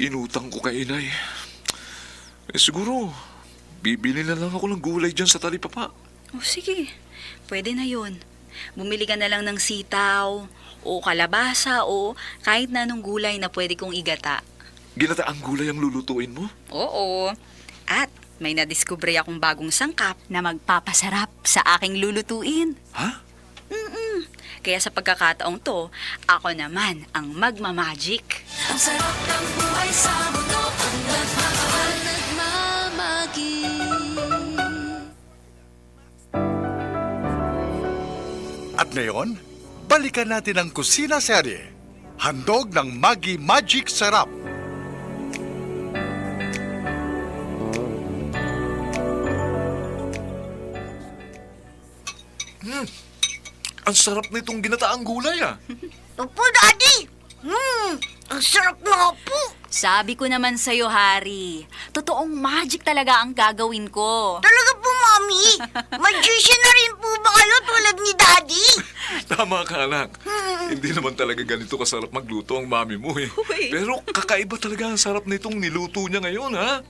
Inutang ko kay Inay. Eh, siguro, bibili na lang ako ng gulay dyan sa talipapa. O, sige. Pwede na yun. Bumili ka na lang ng sitaw, o kalabasa, o kahit na anong gulay na pwede kong igata. Ginataang gulay ang lulutuin mo? Oo. At may nadiskubre akong bagong sangkap na magpapasarap sa aking lulutuin. Ha? Mm-mm. Kaya sa pagkakataong to, ako naman ang magmamagic. Ang sarap ng buhay sa mundo, ang nagmamahal, nagmamagic. At ngayon, balikan natin ang kusina serye. Handog ng Maggi Magic Sarap. Hmm. Ang sarap nitong ginataang gulay, ah. Opo, Daddy. Hmm, ang sarap nga po. Sabi ko naman sa'yo, Harry, totoong magic talaga ang gagawin ko. Talaga po, Mami? Magician na rin po ba kayo tulad ni Daddy? Tama ka, anak. Hmm. Hindi naman talaga ganito kasarap magluto ang mami mo, eh. Uy. Pero kakaiba talaga ang sarap nitong niluto niya ngayon, ha?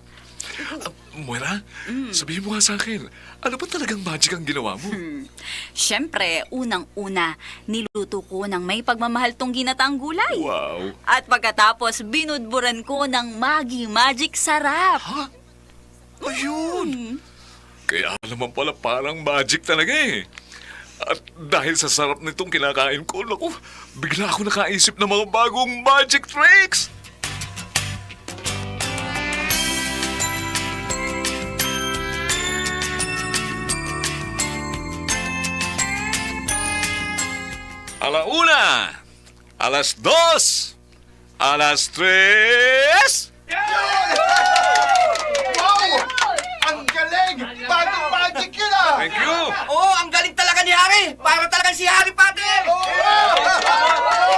Ah, Moira, Mm. sabihin mo nga sa akin, ano ba talagang magic ang ginawa mo? Hmm. Siyempre, unang-una, niluto ko ng may pagmamahal tong ginataang gulay. Wow. At pagkatapos, binudburan ko ng Maggi Magic Sarap. Ha? Ayun! Hmm. Kaya naman pala parang magic talaga eh. At dahil sa sarap nitong kinakain ko, naku, bigla ako nakaisip ng mga bagong magic tricks! Ala una, alas dos, alas tres. Wow! Ang galing! Bagong magic yun, ah! Thank you! Oo, ang galing talaga ni Harry! Para talagang si Harry Potter! Oo!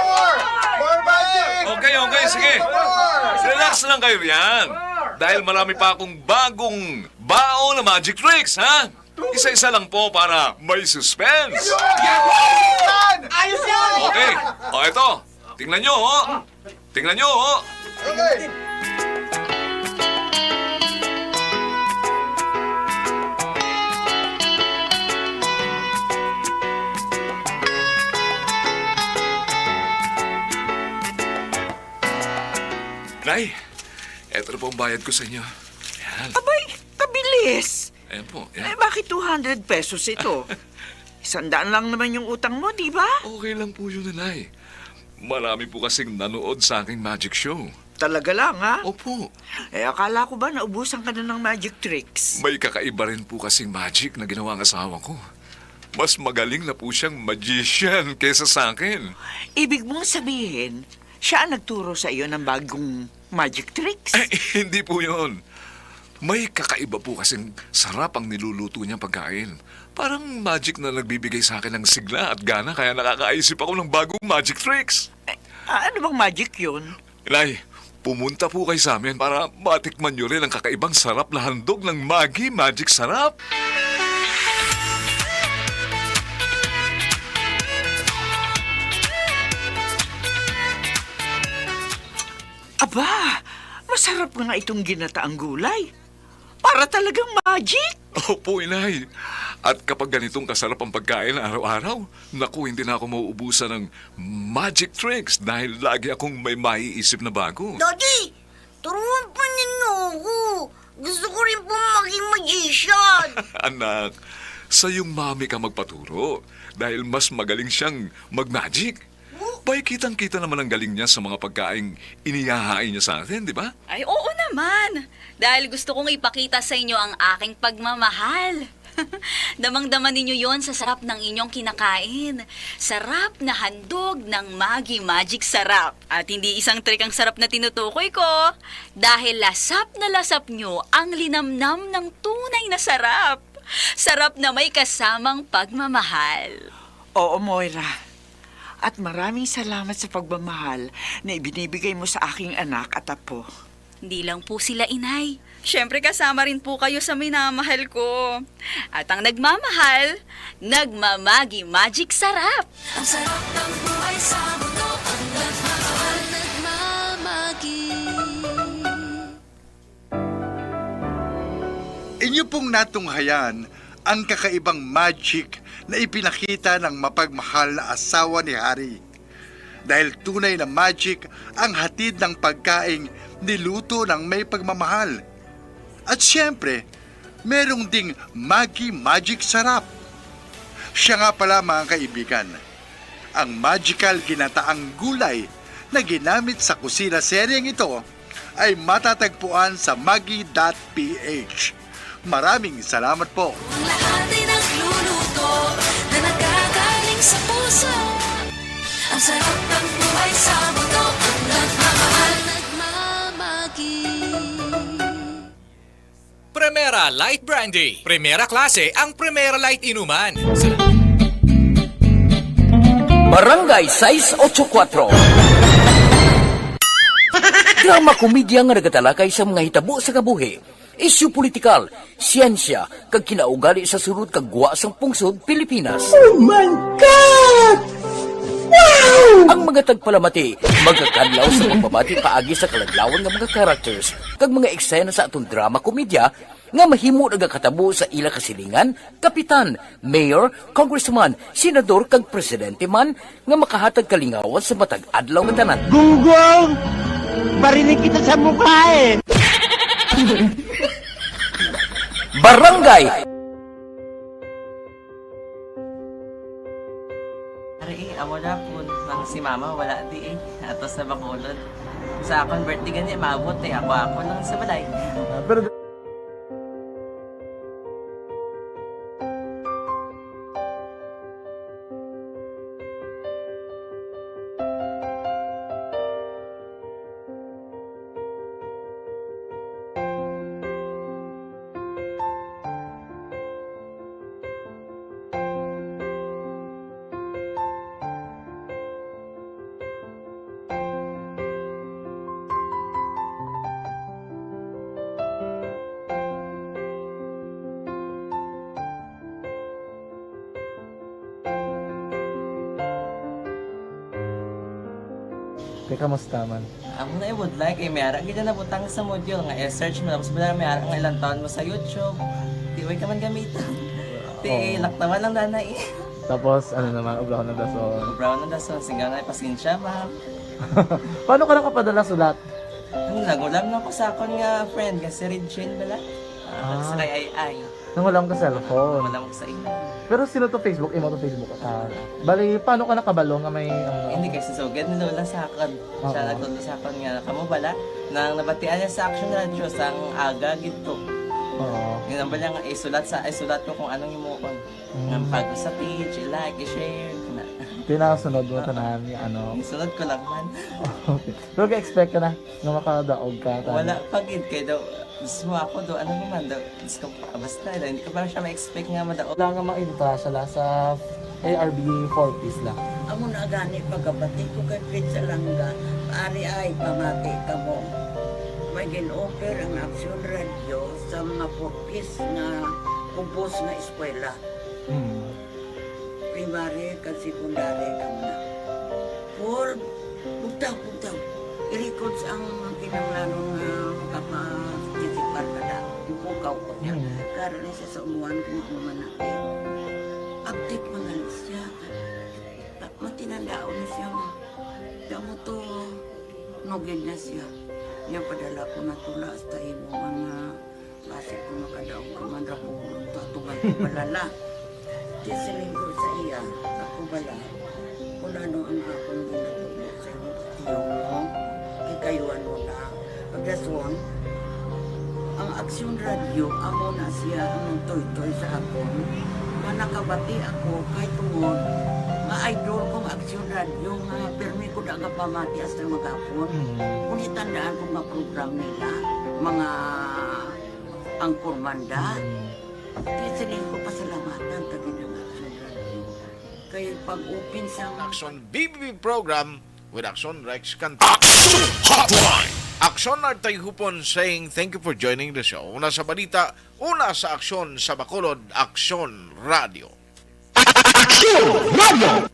More! More magic! Okay, okay, sige. More! Relax lang kayo riyan. Dahil marami pa akong bagong baon na magic tricks, ha? Isa-isa lang po para may suspense. Yan! Ayos yan! Okay. O, eto. Tingnan nyo, ho. Tingnan nyo, ho. Okay. Nay, eto na po ang bayad ko sa inyo. Yan. Abay, kabilis! Ayan po, ayan. Eh, bakit two hundred pesos ito? Isang daan lang naman yung utang mo, di ba? Okay lang po yun, Nay. Marami po kasing nanood sa aking magic show. Talaga lang, ha? Opo. Eh, akala ko ba naubusan ka na ng magic tricks? May kakaiba rin po kasing magic na ginawa ang asawa ko. Mas magaling na po siyang magician kaysa sa akin. Ibig mong sabihin, siya ang nagturo sa iyo ng bagong magic tricks? Ay, hindi po yun. May kakaiba po kasing sarap ang niluluto niyang pagkain. Parang magic na nagbibigay sa akin ng sigla at gana, kaya nakakaisip ako ng bagong magic tricks. Eh, a-, ano bang magic yun? Inay, pumunta po kayo sa amin para matikman niyo rin ang kakaibang sarap na handog ng Maggi Magic Sarap. Aba, masarap nga itong ginataang gulay. Para talagang magic? Opo, Inay. At kapag ganitong kasarap ang pagkain araw-araw, naku, hindi na ako mauubusan ng magic tricks dahil lagi akong may maiisip na bago. Daddy, turuan pa ninyo ako. Gusto ko rin po maging magician. Anak, sa iyong mami ka magpaturo dahil mas magaling siyang mag-magic. Bay, kitang-kita naman ang galing niya sa mga pagkaing inihahain niya sa atin, di ba? Ay, oo naman. Dahil gusto kong ipakita sa inyo ang aking pagmamahal. Damang-dama ninyo yon sa sarap ng inyong kinakain. Sarap na handog ng Maggi Magic Sarap. At hindi isang trick ang sarap na tinutukoy ko, dahil lasap na lasap nyo ang linamnam ng tunay na sarap. Sarap na may kasamang pagmamahal. Oo, Moira. At maraming salamat sa pagmamahal na ibinibigay mo sa aking anak at apo. Hindi lang po sila, Inay. Siyempre, kasama rin po kayo sa minamahal ko. At ang nagmamahal, nagmamagi magic sarap. Ang sarap ng buhay sa mundo, ang nagmamahal, nagmamagi. Inyo pong natunghayan ang kakaibang magic na ipinakita ng mapagmahal na asawa ni Harry. Dahil tunay na magic ang hatid ng pagkaing niluto ng may pagmamahal. At siyempre, merong ding Maggi Magic Sarap. Siya nga pala, mga kaibigan, ang magical ginataang gulay na ginamit sa kusina seryeng ito ay matatagpuan sa maggi dot P H. Maraming salamat po. Ang lahat ay nagluluto na nagagaling sa puso. Ang sarap ng buhay sa mundo, ang nagmamahal, nagmamagi. Primera Light Brandy. Primera klase ang Primera Light inuman. Sa Barangay sais ocho kuatro. Drama komedya nga nagatalakay sa mga hitabo sa kabuhi, isyu politikal, siyensya, kag kinaugali sa sulod kag gwa sang pungsod Pilipinas. Oh my God! Wow! Ang mga tagpalamati magakadlaw sa pagpamati paagi sa kaladlawan nga mga characters kag mga eksena sa aton drama komedya nga mahimo nagakatabo sa ila kasilingan, kapitan, mayor, congressman, senador, kag presidente man nga makahatag kalingawan sa matag adlaw nga tanan. Gunggong! Barinig kita sa mukha eh! Barangay Ari, eh, amo na po. Nang si mama, wala di eh. Ato sa Bacolod. Sa akon birthday gani, maabot eh. Ako, ako lang sa balay. Ah, pero Te, kamusta man? Amo na, I would like, eh, may ara gid na nabutang sa module nga i-search mo, tapos wala, may ara nga ilang taon mo sa YouTube. Di, way ka man gamiton. Ti, oo, laktawan lang dana eh. Tapos, ano naman, ubraw ng dason. Ubraw ng dason, singgaw na, pasensya, ma'am. Paano ka nakapadala sulat? Ano, nagulam lang ko sa akon nga friend, nga si Regine bala. Ah, ah, sa kay Ay Ay. Nangulam ka cellphone. Nangulam ko sa imo. Pero sino to Facebook? Imo to Facebook? Ah, bali, paano ka nakabalo nga may, ano? Hindi, kay si Sugad ni Lola sa akon. Oo. Siya nagtudlo sa akon nga, kamo bala, nang nabatian niya sa Action Radio, sang aga gid to. Oo. Yun ang bala nga, isulat sa, isulat ko kung anong himuon. Mm. Nga pag sa page, i-like, i-share, na. Tinasunod mo, oo, tanan, ano? Isunod ko lang man. Okay. Pero ga-expect ka na nga makadaog ka, tanan? Wala pa gid, kay daw, Diyos mo ako do, ano naman do, Diyos ko, basta, hindi ko pa siya ma-expect nga madaog. Wala nga ma-entra siya la sa A R B four Ps la. Amo na gani pagkabati ko kay Prince Alanga, ari ay pamati kamo. May gin-offer ang Action Radio sa mga four Ps nga kubos nga eskwela. Hmm. Primary kag secondary kamo na. Paul, bugtaw, bugtaw. I-records ang kinahanglanon nga makaparticipar ka na. Kaw ko niya. Mm. Karon ni siya sa umuan ko nga man na. Abtik man na siya. Ta- Matinandaon ni siya mo. Kamo to, nugid na siya. Niya padala ko na tula hasta imo mga basi ko makadaog ka man ra ko. Tatungan ko palala. Di siling ko sa iya, ako bala, kung ano ang akong ginatubo sa imo, tiyo mo, kikayuan mo na. Pagdason, ang Aksyon Radio, amo na siya ang nagtuytoy sa akon. Nga nakabati ako kay tungod nga idol kong Aksyon Radio nga pirmi ko da nga pamati hasta magapon. Mm. Kung itandaan ko nga program nila, mga angkormanda, Mm. di siling ko pasalamatan ta gid ang Aksyon Radio. Kay pag-open sa Aksyon B B B program with Aksyon Rex Cantón. Aksyon Hotline! Aksyon Artay Hupon saying thank you for joining the show. Una sa balita, una sa aksyon sa Bacolod, Aksyon Radio. Aksyon Radio!